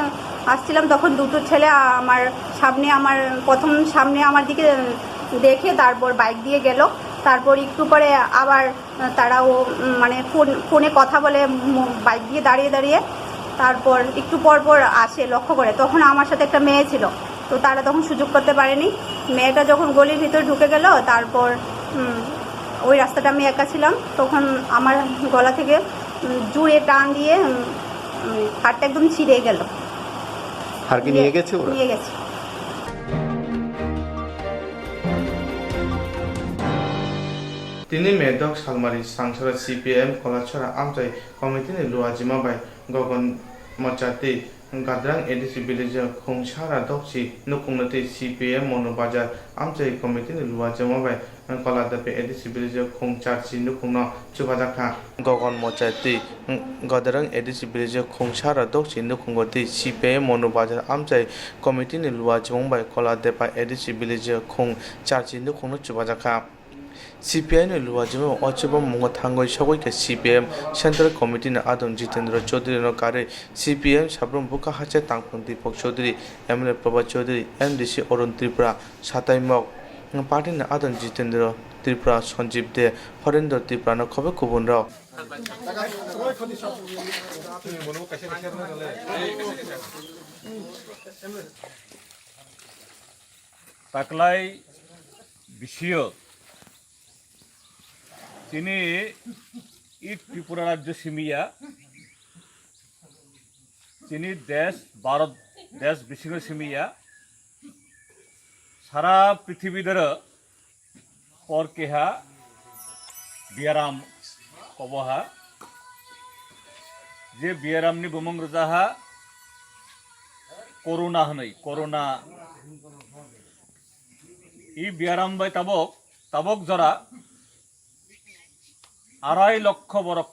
আসছিলাম, তখন দুটো ছেলে আমার সামনে, আমার প্রথম সামনে আমার দিকে উম, দেখে তারপর বাইক দিয়ে গেল। তারপর একটু পরে আবার আহ, তারা ও উম, মানে ফোন ফোনে কথা বলে উম, বাইক দিয়ে দাঁড়িয়ে দাঁড়িয়ে তারপর একটু পর পর আসে লক্ষ্য করে। তখন আমার সাথে একটা মেয়ে ছিল, তো তারা তখন সুযোগ করতে পারেনি। মেয়েটা যখন গলির ভিতরে ঢুকে গেল, তারপর উম, ওই রাস্তাটা আমি একা ছিলাম, তখন আমার গলা থেকে উম, জোরে টান দিয়ে উম, উম, হাড়টা একদম ছিঁড়ে গেল। হাড় কি নিয়ে গেছে ওরা? নিয়ে গেছে। Tini Medok Salmari Sangsara C P I M Kolasora Amchai Committee ni Luajima bai Gogon Mochati Gadrang A D C village khung sara dokchi nukhungno tei C P I M Monu Bazar Amchai Committee ni Luajima bai Koladepe A D C village khung charchi nukhungno chubajakha. Gogon Mochati Gadrang A D C village khung sara dokchi nukhungo tei C P I M Monu Bazar Amchai Committee ni Luajima bai Koladepa A D C village khung charchi nukhungno chubajakha. C P I ni luajima o chubammungo thangwi sogwi khe C P M Central Committee ni adong Jitendra Chaudhary no karwi C P M Sabrum Bukha Hache Tangphung Deepak Chaudhary, M L A Prabhat Chaudhary, M D C Arun Tripura, Satai Mok, party ni adong Jitendra Tripura, Sanjeev De, Horendra Tripura no khobwi kubun rok. Taklai bisio chini i Tripura rajyo simiya, chini desh Bharat desh bisingo simiya, sara prithibi doro por keha biaram koboha, je biaram ni bumung rwjaha corona hwnwi, corona. I biaram bai tabok, tabok jora arai lokho borok.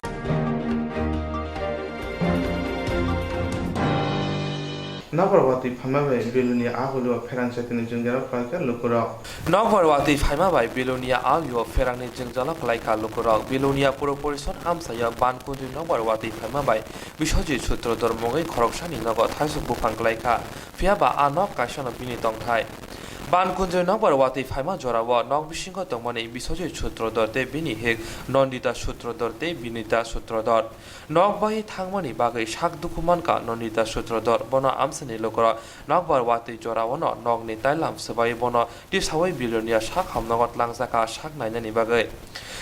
Nokbar watwi phaima bai Belonia a gulio pherang chatini jwngjal khlaikha lukurok. Nokbar watwi phaima bai Belonia a gulio pherangni jwngjal khlaikha lukurok. Belonia Puro Porishod amchaya Bankundri nokbar watwi phaima bai Biswajit Sutradhar mungwi khoroksani nogo thaisok buphang klaikha. Phiya ba a nok kaisano bini tongthai. Bankundri nokbar watwi phaima jorao nok bisingo tongmani Biswajit Sutradhar tei bini hik Nandita Sutradhar tei Binita Sutradhar. Nok bai thangmani bagwi sak dukhu mankha Nandita Sutradhar. Bono amsani lukurok nokbar watwi joraono nokni tailam swbai bono tisaui Belonia sak hamnogo tlangjak kha sak nainani bagwi.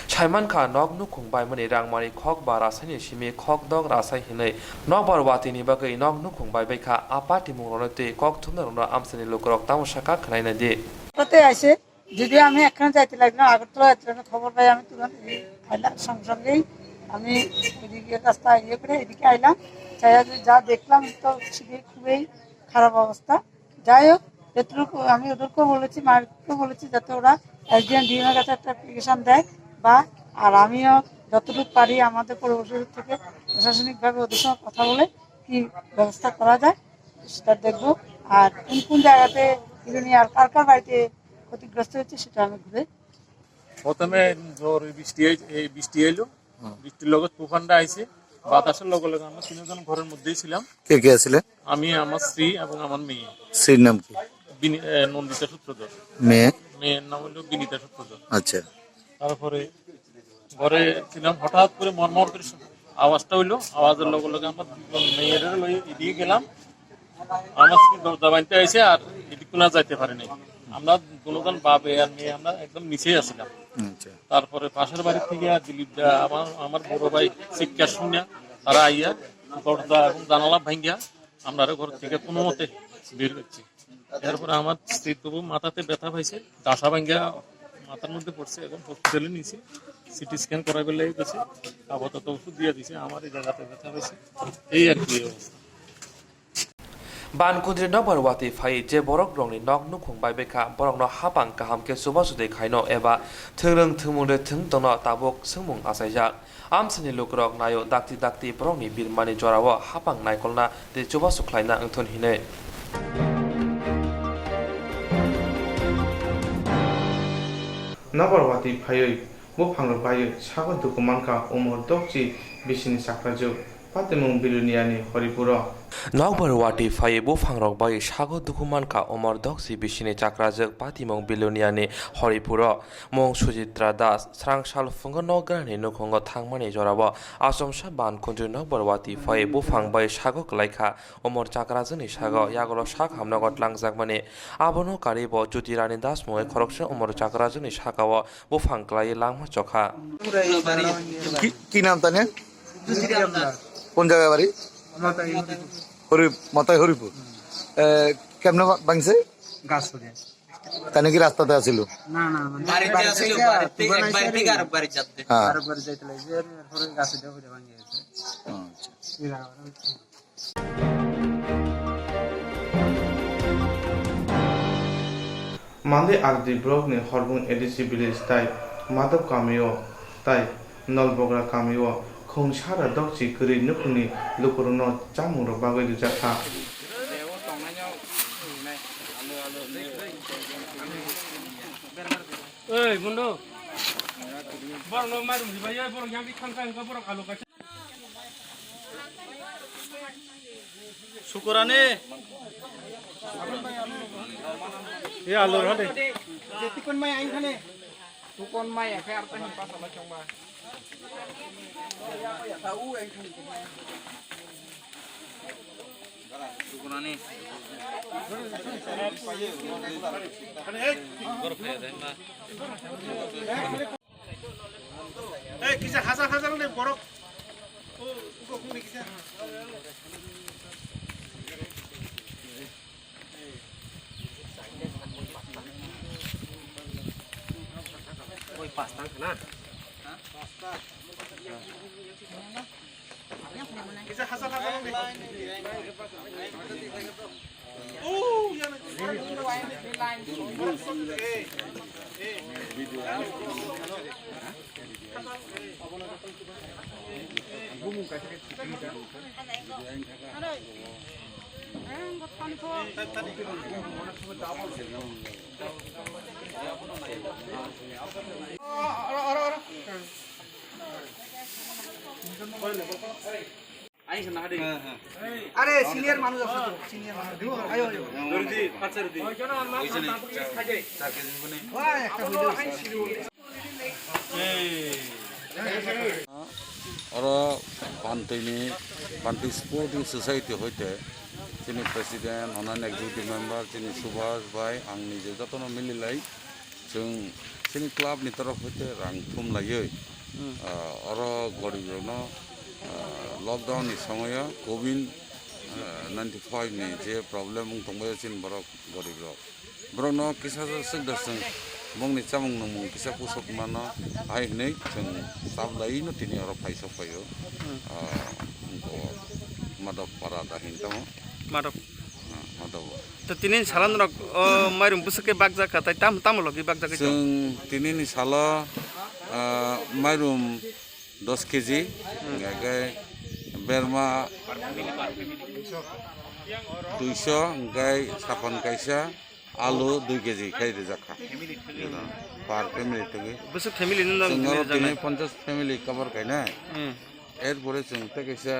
Saimankha nok nukhung baimani rangmani khok ba rasaini simi khok dok rasai hinwi nokbar watwini bagwi nok nukhung baibaikha. A patimungrokno tei kok thumnairokno amchaini lukurok tamo sakha khwnaina di. কোথায় আছে? যদিও আমি এখানে যাইতে লাগলাম, আগরতলা যাইতে লাগলাম, খবর পাই আমি তুরন্ত এই আইলাম, সঙ্গে সঙ্গেই আমি ওইদিকে রাস্তা ইয়ে করে এদিকে আইলাম। চাইয়া যে যা দেখলাম, তো খুবই, খুবই খারাপ অবস্থা। যাই হোক, যতটুকু আমি ওদেরকেও বলেছি, মালিককেও বলেছি, যাতে ওরা এসডিএম ডিএম এর কাছে একটা অ্যাপ্লিকেশন দেয়, বা আর আমিও যতটুকু পারি আমাদের পৌরসভা থেকে প্রশাসনিকভাবে ওদের সঙ্গে কথা বলে কি ব্যবস্থা করা যায় সেটা দেখবো। আর কোন কোন জায়গাতে এগুলো নিয়ে আর কার কার বাড়িতে ক্ষতিগ্রস্ত হয়েছে সেটা আমি ঘুরে প্রথমে ঝড় বৃষ্টি এই, এই বৃষ্টি এলো, হুম। বৃষ্টির লগে তুফানটা আইছে, বাতাসের লগে লগে আমরা তিনজন ঘরের মধ্যেই ছিলাম। কে কে আছিলেন? আমি, আমার স্ত্রী এবং আমার মেয়ে। স্ত্রীর নাম কি? বিনি-, এ, নন্দিতা সূত্রধর। মেয়ে? মেয়ের নাম হলো বিনীতা সূত্রধর। আচ্ছা। তারপরে ঘরে ছিলাম, হঠাৎ করে মর্মর করে আওয়াজটা হইলো, আওয়াজের লগে লগে আমরা দুজন মেয়েরা লই এদিকে গেলাম। আমার স্ত্রী দরজা ভাঙতে আইছে, আর এদিক কোনো যাইতে পারে নাই। আমরা দুজন বাবা আর মেয়ে, আমরা একদম নিচেই আছিলাম। আচ্ছা। তারপরে পাশের বাড়ি থেকে আর দিলীপ দা, আমার, আমার বড় ভাই চিৎকার শুনে তারা আইয়া দরজা এবং জানালা ভাঙ্গিয়া আমরা আরো ঘর থেকে কোনো মতে বের হচ্ছি। এরপরে আমার স্ত্রীর তবু মাথাতে ব্যথা পাইছে, দাসা ভাঙ্গিয়া মাথার মধ্যে পড়ছে, এখন হসপিটালে নিয়েছি, সিটি স্ক্যান করাই বেলায় গেছে, আপাতত ওষুধ দিয়ে দিছে, আমার এই জায়গাতে ব্যথা পাইছে, এই আর কি অবস্থা। Bankundri nokbar watwi phai je borok rokni nok nukhung bai bekha, borokno hapang kaham khe chubachu de khaino eba thwngrwng thwngmung de thwng tongno tabuk swngmung achaijak. Amsani lukurok naio dakti dakti borokni birmani jorao hapang naikolna tei chubachu khlaina wngthun hinwi. Nokbar watwi phaiwi Buphangrok bai sago dukhu mankha umor dokchi bisini chakrajwk patimung Biluniani Horipuro. Nokbar watwi phaiwi buphangrok bai sago dukhu mankha umor dokchi bisini chakrajwk patimung Biluniani Horipuro. Mung Sujitra Das, srang sal phungo nokgrani nukhungo thangmani jorao achomsa ban khunjwi nokbar watwi phaiwi buphang bai sago kwlaikha. Umor chakrajwkni sago yagulo sak hamnogo tlangjakmani. Abono karibo Jyotirani Das mungwi khoroksa umor chakrajwkni sakao buphang kwlaiwi langma chokha. কি, কি নাম তানে? কোন জায়গায় বাড়ি? হরি, মাথায় হরিপুর। এ, কেমনে বা-, ভাঙছে? গাছ পড়ে। তাই নাকি রাস্তাতে আছিল? না, না, মানে বাড়িতে বাড়ি আছিল, থেকে বাড়িতে, এক বাড়ি থেকে আরেক বাড়ি যেতে। হ্যাঁ। আরেক বাড়ি যাইতে লাগে, যে এর পরে গাছে দিয়ে পড়ে ভাঙে গেছে। আচ্ছা। এই জায়গা। Mande R D block ni Horbung A D C village tai Madop kamio tai Nolbogra kamio khungsara dokchi kwrwi nukhungni lukurokno chamungrok bagwi rijak kha. Oi, bondo. Borokno mairum ribai, borok yang di khangka hingka borok alu kaisa. Sukurani. Iya, lur hade. Tikon mai aing khane. Tukon mai akhe arta hin pasa ma chongba. Sukurani. Gor phaya dai ma. Ei, kisa hajar hajar ni borok. O, ugo kuni kisa. Oi, pas tang kana. Kisa hajar hajar ni. আরে সিনিয়র মানুষ আছে তো, সিনিয়র মানুষ। আয়ো, আয়ো। Oro Bantwini, Bantwi Sporting Society hoite chini president, onani executive member, chini Subhas bai, ang nije jotono mililai. Chwng chini club ni torof hoite rang thum laiwi, ah, oro gorib rokno, ah, lockdown ni somoyo covid, ah, ninety five ni je problem wng tongbaio chini borok gorib rok, borokno kisa swk da chwng bongni chamung nungmung kisa pusok mano hai hwnwi chwng chaplaiwi no tini oro phai sok phaio. Ah, wngkha Madhop para da hin tamo. Madhop. Ah, Madhop. To tini salo norok, o, mairum bwswk khe bakjak kha, tai tam-, tamo logi bakjak kha? Chwng tinini salo, ah, mairum dos kg, hwnkhe berma duiso, hwnkhe sapan kaisa, alu dui kg khai rijak kha. Per family thwgwi. Bwswk family no nang chwng oro tini tini rwjaknai? Ponchas family cover khainai. Hmm. Erpore chwng tei kaisa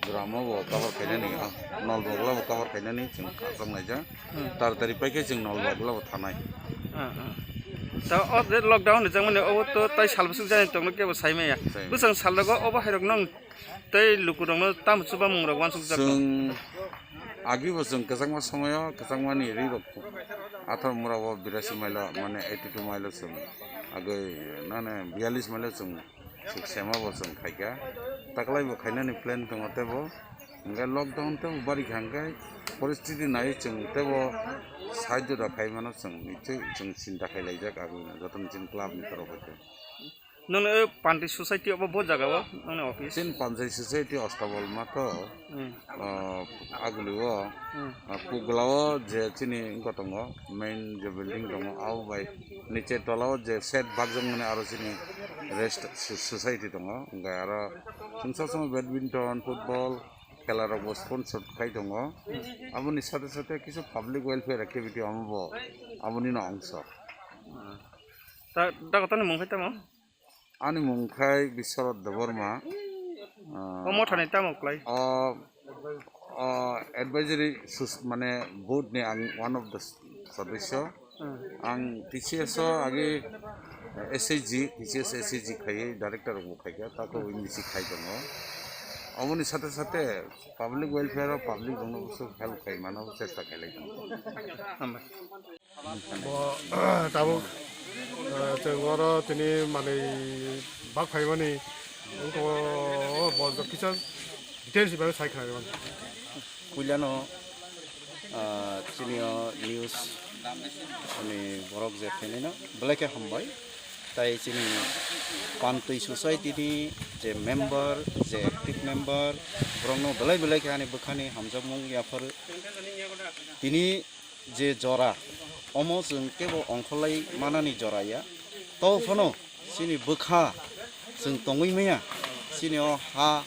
Gramo bo cover khainani, ah, Nolbogla bo cover khainani chwng khachang laijak. Hmm. Taratari paikhe chwng Nolbogla bo thanai. Ah, ah. Ta o je lockdown rijak mani, obo to tai sal bwswk jani tongno kebo sai maya. Sai maya. Bwswng sal rogo obo hai rok nong tei luku rokno tamo chuba mung rok wansuk jak. Chwng agi bo chwng kwchangma somoyo kwchangmani ri rok athar mura bo birasi mailo mane eighty two mailo chwng agoi nane biyalis mailo chwng Suk sema bo chwng khaikha. Taklai bo khainani plan tongo tebo. Hwnkhe lockdown tebo bari kha hwnkhe poristiti naiwi chwng tebo sahajyo da khai mano chwng. Nichoi chwng chinta khai laijak aguni jotono chini club ni torof bai khe. Nokni o panti society obo bo jaga o nokni office? Chini panti society Ostabol mato. Hmm. Ah, agulio, hmm, ah, puglao je chini wngkha tongo, main je building tongo, abo bai niche tolao je shed bakjakmani aro chini rest so-, society tongo, hwnkhe aro chwng sob somoi badminton, football khela rokbo sponsor khai tongo, aboni sate sate kisu public welfare activity omobo abonino ongso. Ta-, dago tani mung khai tamo? Ani mung khai Biswanath Debbarma. Ah, o mothani tamo klai? O, o advisory sus-, mane board ni ang one of the s-, sadasya. Hmm. Ang T C S o agi S H G, T C S S H G khai, director bo khai kha, tako M D C khai tongo. Omoni sate sate public welfare o public rokno bwswk help khai mano chesta khai lai tongo. Hambai. Bo, tabuk, eh, chwng oro tini manwi bak phaimani wngkha, o bo kisa details bai sai khlai mano. Puilano, ah, chini o news ni borok je phainaino belai khe hambai. Tai chini Pantwi Society ni je member, je active member, borokno belai belai khe ani bwkhani hamjakmung yaphar. Tini je jora, omo chwng teibo ongkholai manani jora ya. To phano chini bwkha chwng tongwi maya. Chini o ha,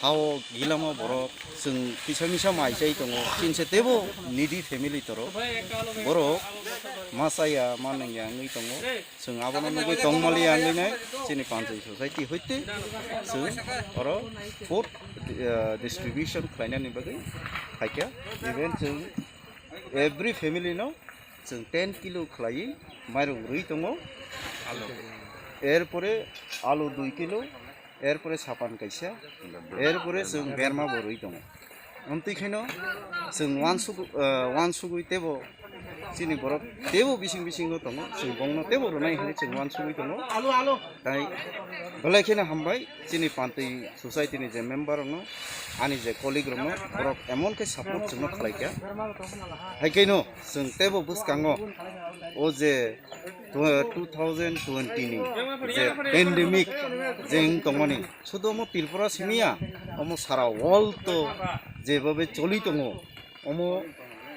ha-o gilamo borok chwng kisa misa mai chai tongo. Chini se teibo needy family toro. Borok ma chaya, ma nangya wngwi tongo. Chwng abono nugwi tongmaliya wngwi nai chini Pantwi Society hoite chwng oro food, eh, distribution khlainani bagwi phaikha. Even chwng every family no chwng ten kilo khlaiwi mairung rwi tongo. Erpore alu dui kilo, erpore sapan kaisa, erpore chwng berma bo rwi tongo. Amtwi khaino chwng uansuk-, eh, uansugwi teibo chini borok teibo bising bisingo tongo, chwng bongno teibo rwnai hinwi chwng uansugwi tongo. Tai belai kheno hambai chini Pantwi Society ni je member rokno, ani je colleague rokno, borok emon khe support chwngno khlai kha. Hai khaino chwng teibo bwskango o je tw-, two thousand twenty ni je pandemic je wng tongmani, sudu omo Tripura simi ya, omo sara world to jebabe choli tongo, omo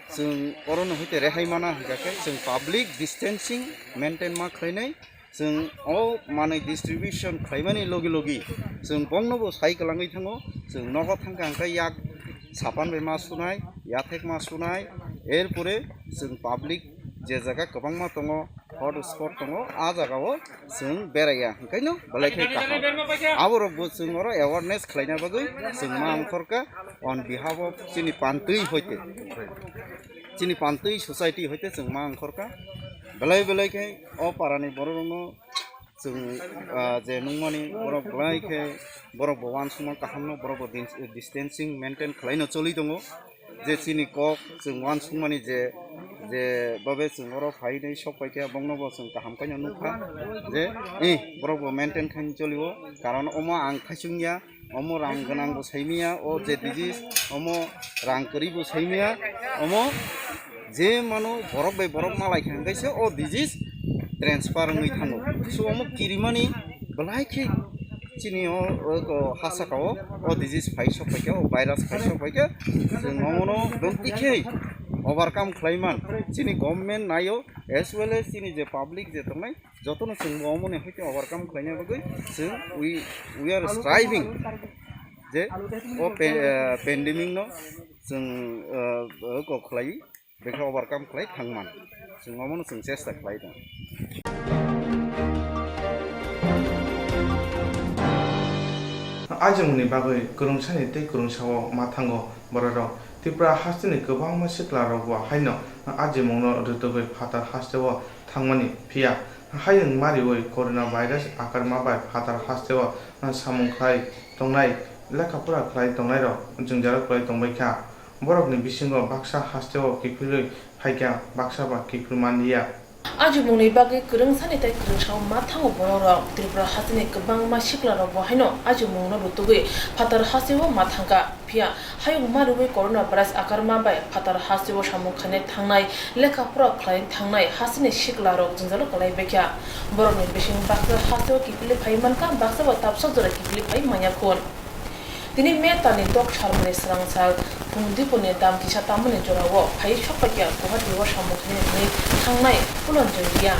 chwng orono hoite rehai mana hingkha khe chwng public distancing maintain ma khlainai, chwng o manwi distribution khlaimani logi logi chwng bongno bo sai kwlangwi thango, chwng nogo thangkha hingkhe yak sapan bai ma sunai, yathek ma sunai, erpore chwng public je jaga kwbangma tongo, hot spot tongo, a jagao chwng beraiya, hwnkhaino belai khe kaham. Aborokbo chwng oro awareness khlaina bagwi chwng ma wngkhorkha on behalf of chini Pantwi hoite, chini Pantwi Society hoite chwng ma wngkhorkha. Belai belai khe o parani bororokno chwng, ah, je nungmani borok belai khe borokbo uansukma kahamno, borokbo din-, distancing maintain khlaino choli tongo. Je chini kok chwng uansukmani je, je babe chwng oro phainai sok paikha, bongnobo chwng kaham khaino nukha je, eh, borokbo maintain khaino cholio, karon omo ang khaisung ya, omo rang gwnangbo saimanya, o je disease, omo rang kwrwibo saimanya, omo je mano borok bai borok malai kha hwnkhe se o disease transfer wngwi thango. So omo kirimani belai khe chini o, o, o ha saka o, o disease phai sok paikha, o virus phai sok paikha, chwng omono bwmtwi khe overcome khlai man. Chini government naio, as well as chini je public je tongnai, jotono chwng bo omoni hoite overcome khlaina bagwi chwng we, we are striving je o pe-, eh, pandemic no chwng, eh, kok khlai, bekha overcome khlai thangman. Chwng omono chwng chesta khlai tong. Ajimungni bagwi kwrwngsani tei kwrwngsao ma thango bororok. Tripura hasteni kwbangma siklarokbo haino ajimungno rwtugwi phatar hasteo thangmani phiya. Hayung mariwi corona virus akarma bai phatar hasteo samung khlai tongnai, lekha pora khlai tongnairok jwngjal khlai tongbaikha. Borokni bisingo baksa hasteo kiphilwi phaikha, baksa ba kiphil manliya. Ajimungni bagwi kwrwngsani tei kwrwngsao ma thango bororok. Tripura hasteni kwbangma siklarokbo haino ajimungno rwtugwi phatar hasteo ma thangkha. Phiya hayung mariwi corona virus akarma bai phatar hasteo samung khainai thangnai, lekha pora khlainai thangnai hasteni siklarok jwngjalo kwlaibaikha. Borokni bising baksa hasteo kiphilwi phaiwi mankha, baksa ba tapsa jora kiphilwi phaiwi manya khun. Tini May talni dok salmani swrang sal phung diponi dam kisa tamoni jorao phaiwi sokpaikha Guwahati o samung khainai hwnwi thangnai Pulanjoy Reang.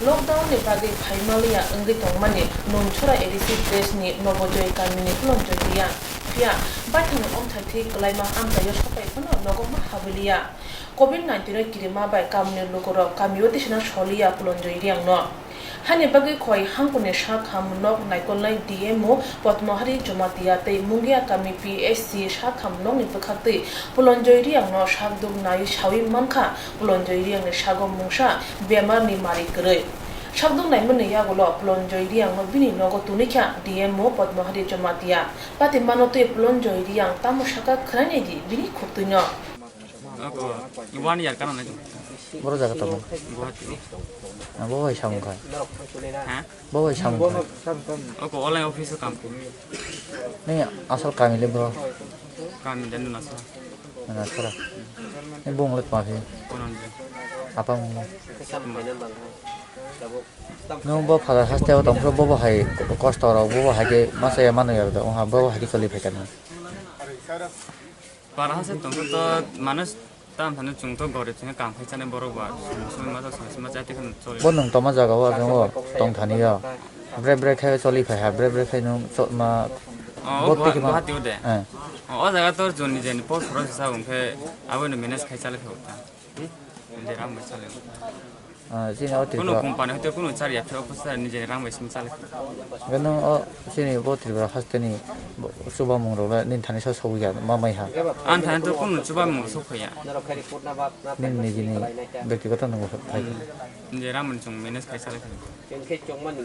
Lockdown ni bagwi phaimaliya wngwi tongmani Nunchora A D C village ni Nobojoy kamini Pulanjoy Reang. Phiya baithangni omthai thwi kwlaima amchaio sopai phano nogo ma habwi liya. Covid nineteen o kirima bai kamini lukurok kamio tisana soliya Pulanjoy Reang no. Hani bagwi khoi hangkuni sakham nok naikolnai D M O Padmahari Jamatia tei Mungia kami P H C sakham nokni bwkhaktwi Pulonjoi Riangno sakduk nai sawi mankha. Pulonjoi Riangni sago mungsa bemarni mari kwrwi. Sakduk naimani yagulo Pulonjoi Riangno bini nogo tunikha D M O Padmahari Jamatia. Patimano twi Pulonjoi Riang tamo sakha khwnainai di bini khuktwino. Ako, one year kana nai. Boro jaga tamo. Guwahati. Abo hai samung khai. Ha? Bo bai samung kha. Oko online office o kam. Nini asal kami le bro? Kami dan nasa. Nasa ra. Ni bung le tma phi. Konon je. Apa mung le? Nung bo phala haste o tong bo bo hai kosto rok bo bo hai ke masa ya manu ya da. Oha bo bo hai ke choli phai kana. Para hase tongkha to manus tam thani chwng to gorib chwngno kam khai chani borok ba sumsumwi masa sumsumwi masa tei kheno choli. Bo nwng toma jaga o ajang o tong thani o. Bre bre khe choli phai ha, bre bre khe nwng cho-, ma. O, bo Guwa-, tiki ma. Guwahati o de. Eh. O, o jaga to joni jeni por khoro sa hwnkhe abono manage khai chali khe uta. Nje ram bai chali. Ah, chini o Kuno Tripura. Company hoite kuno chari ya, pheo kusa nijeni rang bai simi chale. Gano o chini bo Tripura haste ni bo-, chubamung rok le nini thani sa sobu ya ma mai ha. Ang thani to kuno chubamung sok ya. Nini nijini byaktigoto nungo phai. Nje ram ni chung manage khai chale.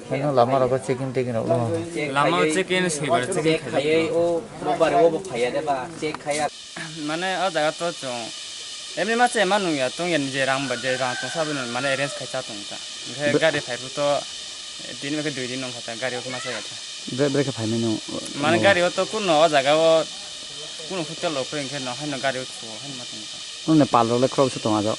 Gano lama rok checking teking rok no. Lama checking sui bar checking khai. Mane o jaga to chwng emni ma che ma nung ya, tong ya, nije rang ba, je rang tong sa bini mane arrange khai cha tong ta. Hingke Bre- gari phai phu to, eh, tin ba khe dui din nong kha ta, gari o khe ma cha ya ta. Bre-, bre khe phai mano, mane o. Gari o to kuno o jaga o, kuno hotel rok khe hingke no haino gari o chu, haino ma tong ta. Nung ne pal rok le khorok se tong ajo.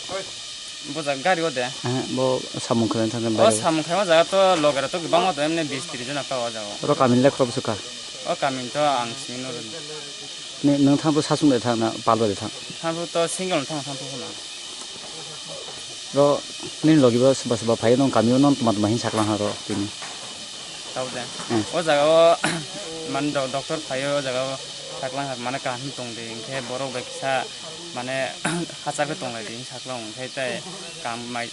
Bo jaga gari o de. Eh, bo samung khlai thang khe O bai. Samung khlai ma jaga to loge rok to bangma to emne bis tris jona ka o jaga o. Oro kamin le khorok se kha. O kamin to ang simi no rwni. Ni, nwng thangphru sasung de thang na pal bai de thang? Thangphru to single thang thangphru hwnna. Ro nini logi bo soba soba phai nong kami o non tma tma hin saklang ha ro tini. Tau de. Hmm. O jaga o man do-, doctor phai o jaga o saklang ha mane kaham tong de hingke borok bai kisa mane hachar khe tong lai de hin saklang hingke tai kam mai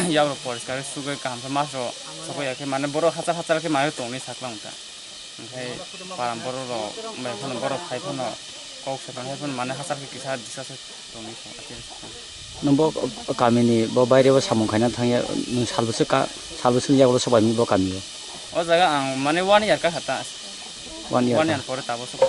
yak rok poriskar sugui kaham khe mas rok sokoi ya khe mane borok hachar hachar khe mai tong ni saklang ta. Hingke param borok rok bai phano borok phai phano kok sapan hai phano mane hachar khe kisa discuss tongwi kho, ati. Nwng bo kamini bo baire o samung khaina thangya, nwng salbwswk ka, salbwswkni yagulo sobaimani bo kamio? O jaga ang mane one year ka kha ta. One year One ka? Year pore tabo sok.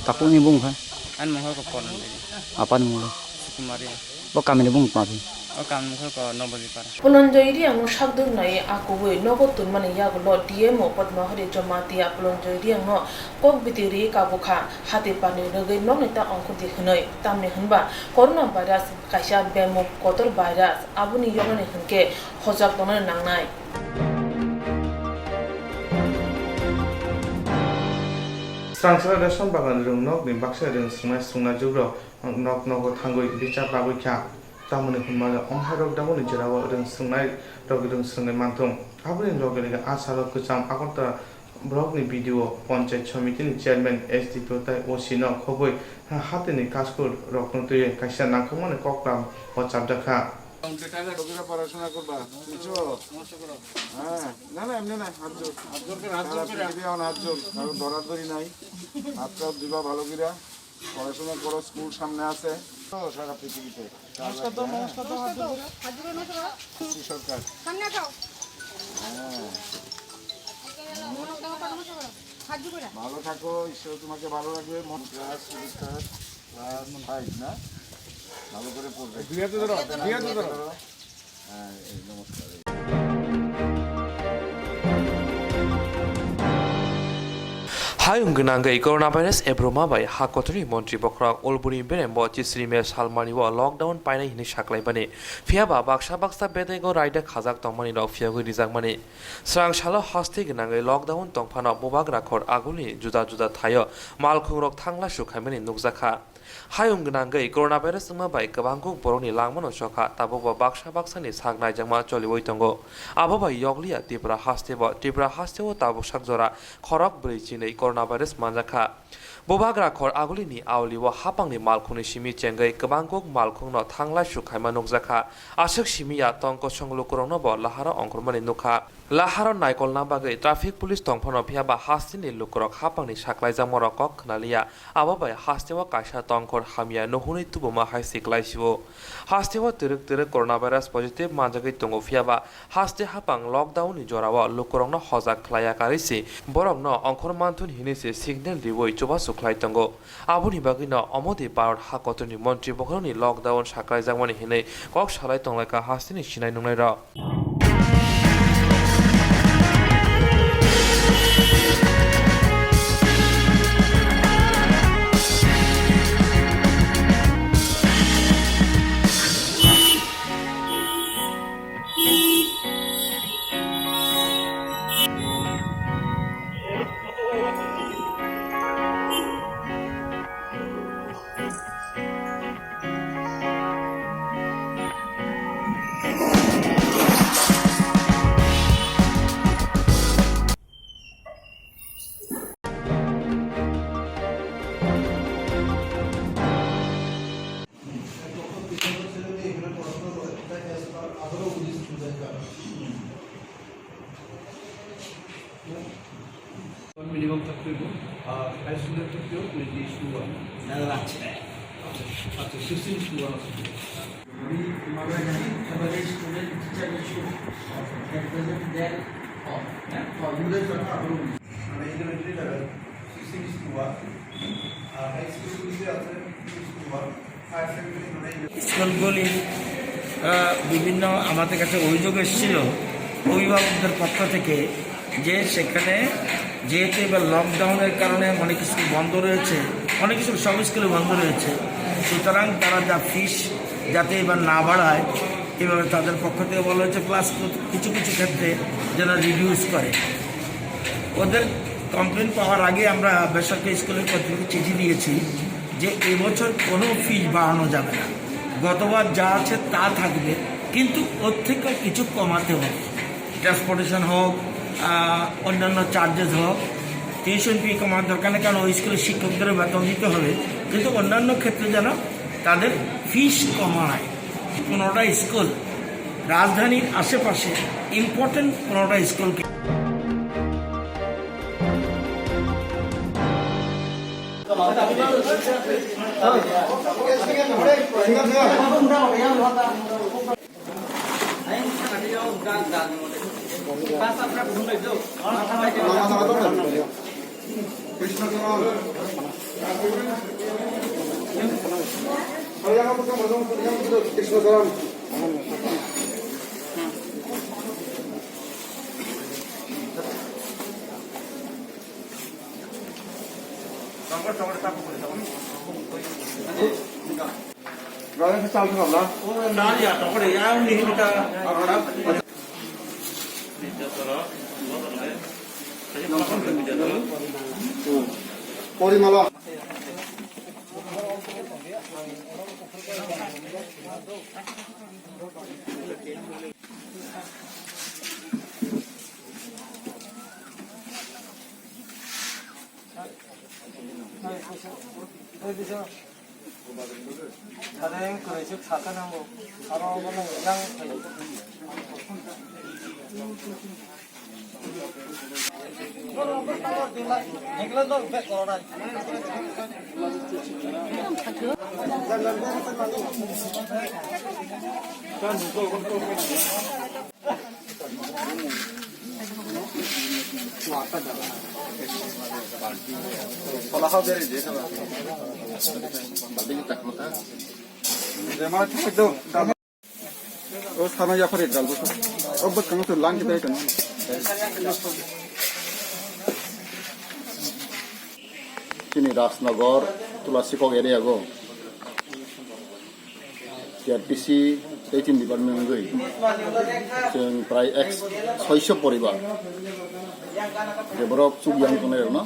Takhukni bung kha? Ani mungkha ko Polan Devi. Apani mungkha? Sukumari. Bo kamini bung tma phi? O kamini mungkha ko Nobojipara. Pulonjoi Riangno sakduk nai a kubui nogo tunmani yagulo D M O Padmahari Jamatia Pulonjoi Riangno kok biti ri kabukha, hati pani rwgwi nokni ta ongkhordi hwnwi. Tamni hwnba corona virus kaisa bemuk kotor virus, aboni yoknani hwnkhe hojak tongnani nangnai. Srangsa ration bagan rwngnokni baksa rwng swngnai swngnai jugrok nok nogo thangwi bichar labwi kha. Tamoni hwnmale omhairok dagoni jerao rwng swngnai rok rwng swngnai manthung. Aboni loge loge a salo kwcham Agartala blockni B D O, Panchayat Samitini Chairman, S D P O tei O C no khobwi hatini kaskur rokno twiwi kaisa nangkukmani koklam o chapjakha. পড়াশোনা করবা, বুঝছো? হ্যাঁ, না, না, এমনি না, হাত জোর। সারা পৃথিবী এখন হাত জোর, কারো ধরাধরি নাই। হাতটা দিবা ভালো কইরা। পড়াশোনা করো, স্কুল সামনে আছে। তো সারা পৃথিবীতে। নমস্কার দাও, নমস্কার দাও, হাত জোড় করে। হাত জোড় করে নমস্কার করো। কি সরকার? সামনে আসো। হ্যাঁ। নমস্কার করো, নমস্কার করো। হাত জোড় করে। ভালো থাকো, ঈশ্বর তোমাকে ভালো রাখবে। মন ক্লাস, ক্লাস ফাইভ না? ভালো করে পড়বে। দুই হাতে ধরো, দুই হাতে ধরো। Hayung gwnangwi coronavirus ebroma bai ha kotorni montri bokhorok Ulbuni berembo chisrime salmani o lockdown painai hwnwi saklaimani. Phiyaba baksa baksa bedego raida khajak tongmani rok phiyogwi rijakmani. Srang salo haste gwnangwi lockdown tongphano bubagra khor agulni juda juda thaio malkhungrok thangla sukhaimani nukjakha. Hayung gwnangwi coronavirus wngma bai kwbangkuk borokni langmano chokha, tabukbo baksa baksani sak naijakma choliwi tongo. Abo bai yokliya Tripura hasteo, Tripura hasteo tabuk sak jora khorok brwi chinwi coronavirus manjakha. Bubagra khor agulini aulio hapangni malkhungni simi chengwi kwbangkuk malkhungno thanglaisu khaima nukjakha. Aswk simiya tong kosong lukuroknobo laharo ongkhormani nukha. Laharo naikolna bagwi traffic police tongphano, phiyaba hasteni lukurok hapangni saklaijakmarok kok khnaliya. Abo bai hasteo kaisa tongkhor hamya nuhunwi tubuma hai siklaisio. Hasteo twrwk twrwk coronavirus positive manjagwi tongo, phiyaba haste hapang lockdown ni jorao lukurokno hojak khlaiya karwi se borokno ongkhor manthun hinwi se signal riwi chubachu khlai tongo. Aboni bagwino omode Bharat ha kotorni montri bokhorokni lockdown saklaijakmani hinwi kok salai tonglaikha hasteni sinai nungnairok. Minimum থাকতে হইব। আর হাই স্কুলের ক্ষেত্রেও twenty school one. দাদা রাখছে। আচ্ছা, sixteen school one আছে। আমি তোমাদের জানি, এবারে student teacher issue, at present then, হ্যাঁ, ফর্মুলার জন্য আরো মানে elementary level sixteen school one. আর হাই স্কুলগুলিতে আছে স্কুল ওয়ান। স্কুলগুলির, আহ, বিভিন্ন আমাদের কাছে অভিযোগ এসেছিল অভিভাবকদের পক্ষ থেকে যে সেখানে যেহেতু এবার লকডাউনের কারণে অনেক স্কুল বন্ধ রয়েছে, অনেক স্কুল, সব স্কুলই বন্ধ রয়েছে, সুতরাং তারা যা ফিস যাতে এবার না বাড়ায়, এভাবে তাদের পক্ষ থেকে বলা হয়েছে, প্লাস কিছু কিছু ক্ষেত্রে যেন রিডিউস করে। ওদের কমপ্লেন পাওয়ার আগে আমরা বেসরকারি স্কুলের কর্তৃপক্ষকে চিঠি দিয়েছি যে এবছর কোনো ফিস বাড়ানো যাবে না, গতবার যা আছে তা থাকবে, কিন্তু ওর থেকে কিছু কমাতে হবে। ট্রান্সপোর্টেশন হোক, আহ, অন্যান্য চার্জেস হোক, টিউশন ফি কমার দরকার নেই, কারণ ওই স্কুলের শিক্ষকদেরও বেতন দিতে হবে, কিন্তু অন্যান্য ক্ষেত্রে যেন তাদের ফিস কমায়। পনেরোটা স্কুল, রাজধানীর আশেপাশে ইম্পর্টেন্ট পনেরোটা স্কুলকে পরিমলা। O sana yapar ek gal bwsa. O bwskang to lang kita kan. Chini Rajnagar, Tulasikok area go. T R P C, Eighteen department wngwi chwng prai ek soiso poribar je borok chukya wng tongnai rokno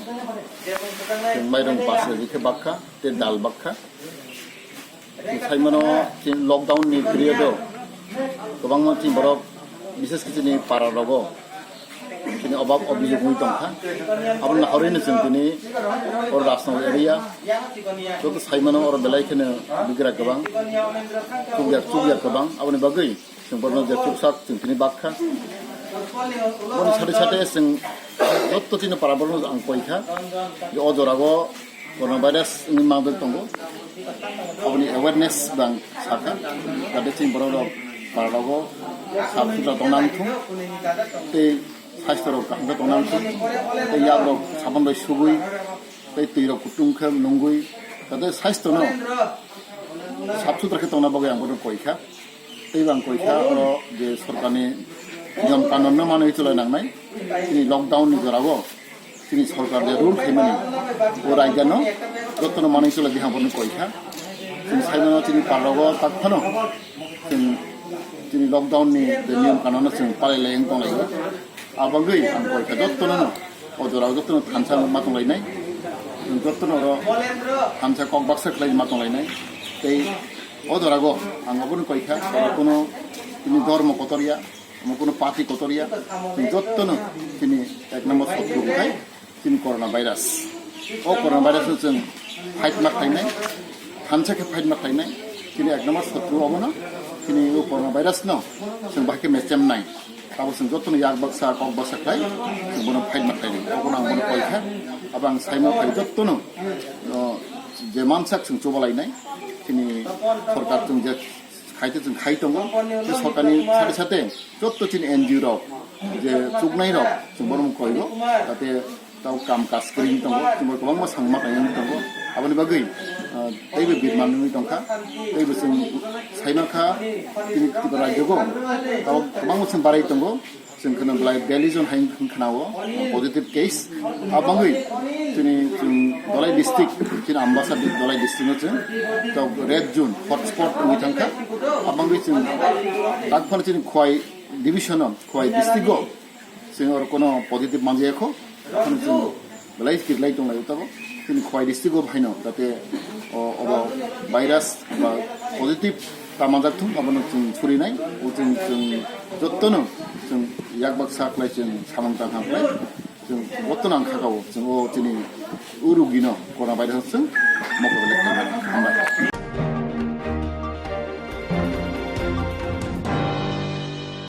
chwng mairung pass rwgwi khe bakha tei dal bakha. Chwng saimano chini lockdown ni period o kwbangma chini borok, bises khe chini para rogo chini obab obijog wngwi tongkha. Abo nahorwi no chwng tini o Rajnagar area joto saimano oro belai kheno bigra kwbang, chukya chukya kwbang. Aboni bagwi chwng borokno je chuksak chwng tini bakha. Boni sate sate chwng joto chini para borokno ang koikha je o jorao coronavirus wngwi manjak tongo. Aboni awareness bang sakha, jate chini borok rok para rogo sap sutra tongna wngthung tei saisto rok kaham khe tongna wngthung tei yak rok sabon bai sugwi tei twi rok kutung khe nungwi jate saisto no sap sutra khe tongna bagwi ang bono koikha. Tei bang koikha oro je sorkarni niyom kanunno manwi chwlai nangnai. Chini lockdown ni jorao chini sorkar je rule khaimani o raidano jotono manwi chwlai bihang bono koikha. Chini saimano chini parrogo tak phano chini, chini lockdown ni je niyom kanunno chwng palai lai wng tonglaio. Abagwi ang koikha jotono no o jorao jotono thansa ma tonglainai. Jotono oro thansa kok baksa khlai ma tonglainai. Tei o jorao ang obono koikha oro kono tini dormo kotorya, omo kono party kotorya, jotono tini ek number sotru khai tini corona virus. O corona virus no chwng fight ma khlainai, thansa khe fight ma khlainai. Tini ek number sotru obono tini o corona virus no chwng bahai khe mechem nai. Abo chwng jotono yak baksa, kok baksa khlai, chwng bono fight ma khlai. Abono ang bono koi kha. Abo ang saima phai jotono, o, je mansak chwng chuba lainai. Chini sorkar chwng je khai te chwng khai tongo. Tei sorkarni sate sate joto chini N G O rok, je chuknai rok, chwng bono koigo. Jate tau kam kaj kwrwi wngwi tongo, chwngbo kwbangma samung ma khlaiwi wngwi tongo. Aboni bagwi, ah, teibo birman wngwi tongkha, teibo chwng saimankha, tini Tripura rajyogo tau kwbangma chwng barai tongo. Chwng kheno belai biyallis jon hai wngkha khna-o positive case. Abangwi chini chwng Dhalai district, chini Ambasa di-, Dhalai district no chwng tau red zone, hotspot wngwi thangkha. Abangwi chwng tak phano chini Khowai division o, Khowai district o chwng oro kono positive manjaya kho. Phano chwng belai kitlai tonglai tabok. Chini Khowai district o phaino jate o, obo virus ba positive ta manjak thung, abono chwng surinai. O chwng, chwng jotono chwng yak baksa khlai chwng samung tang ham khlai. Chwng jotono ang khakao chwng o chini o rugino corona virus chwng mokol belai khlai mano. Hambai.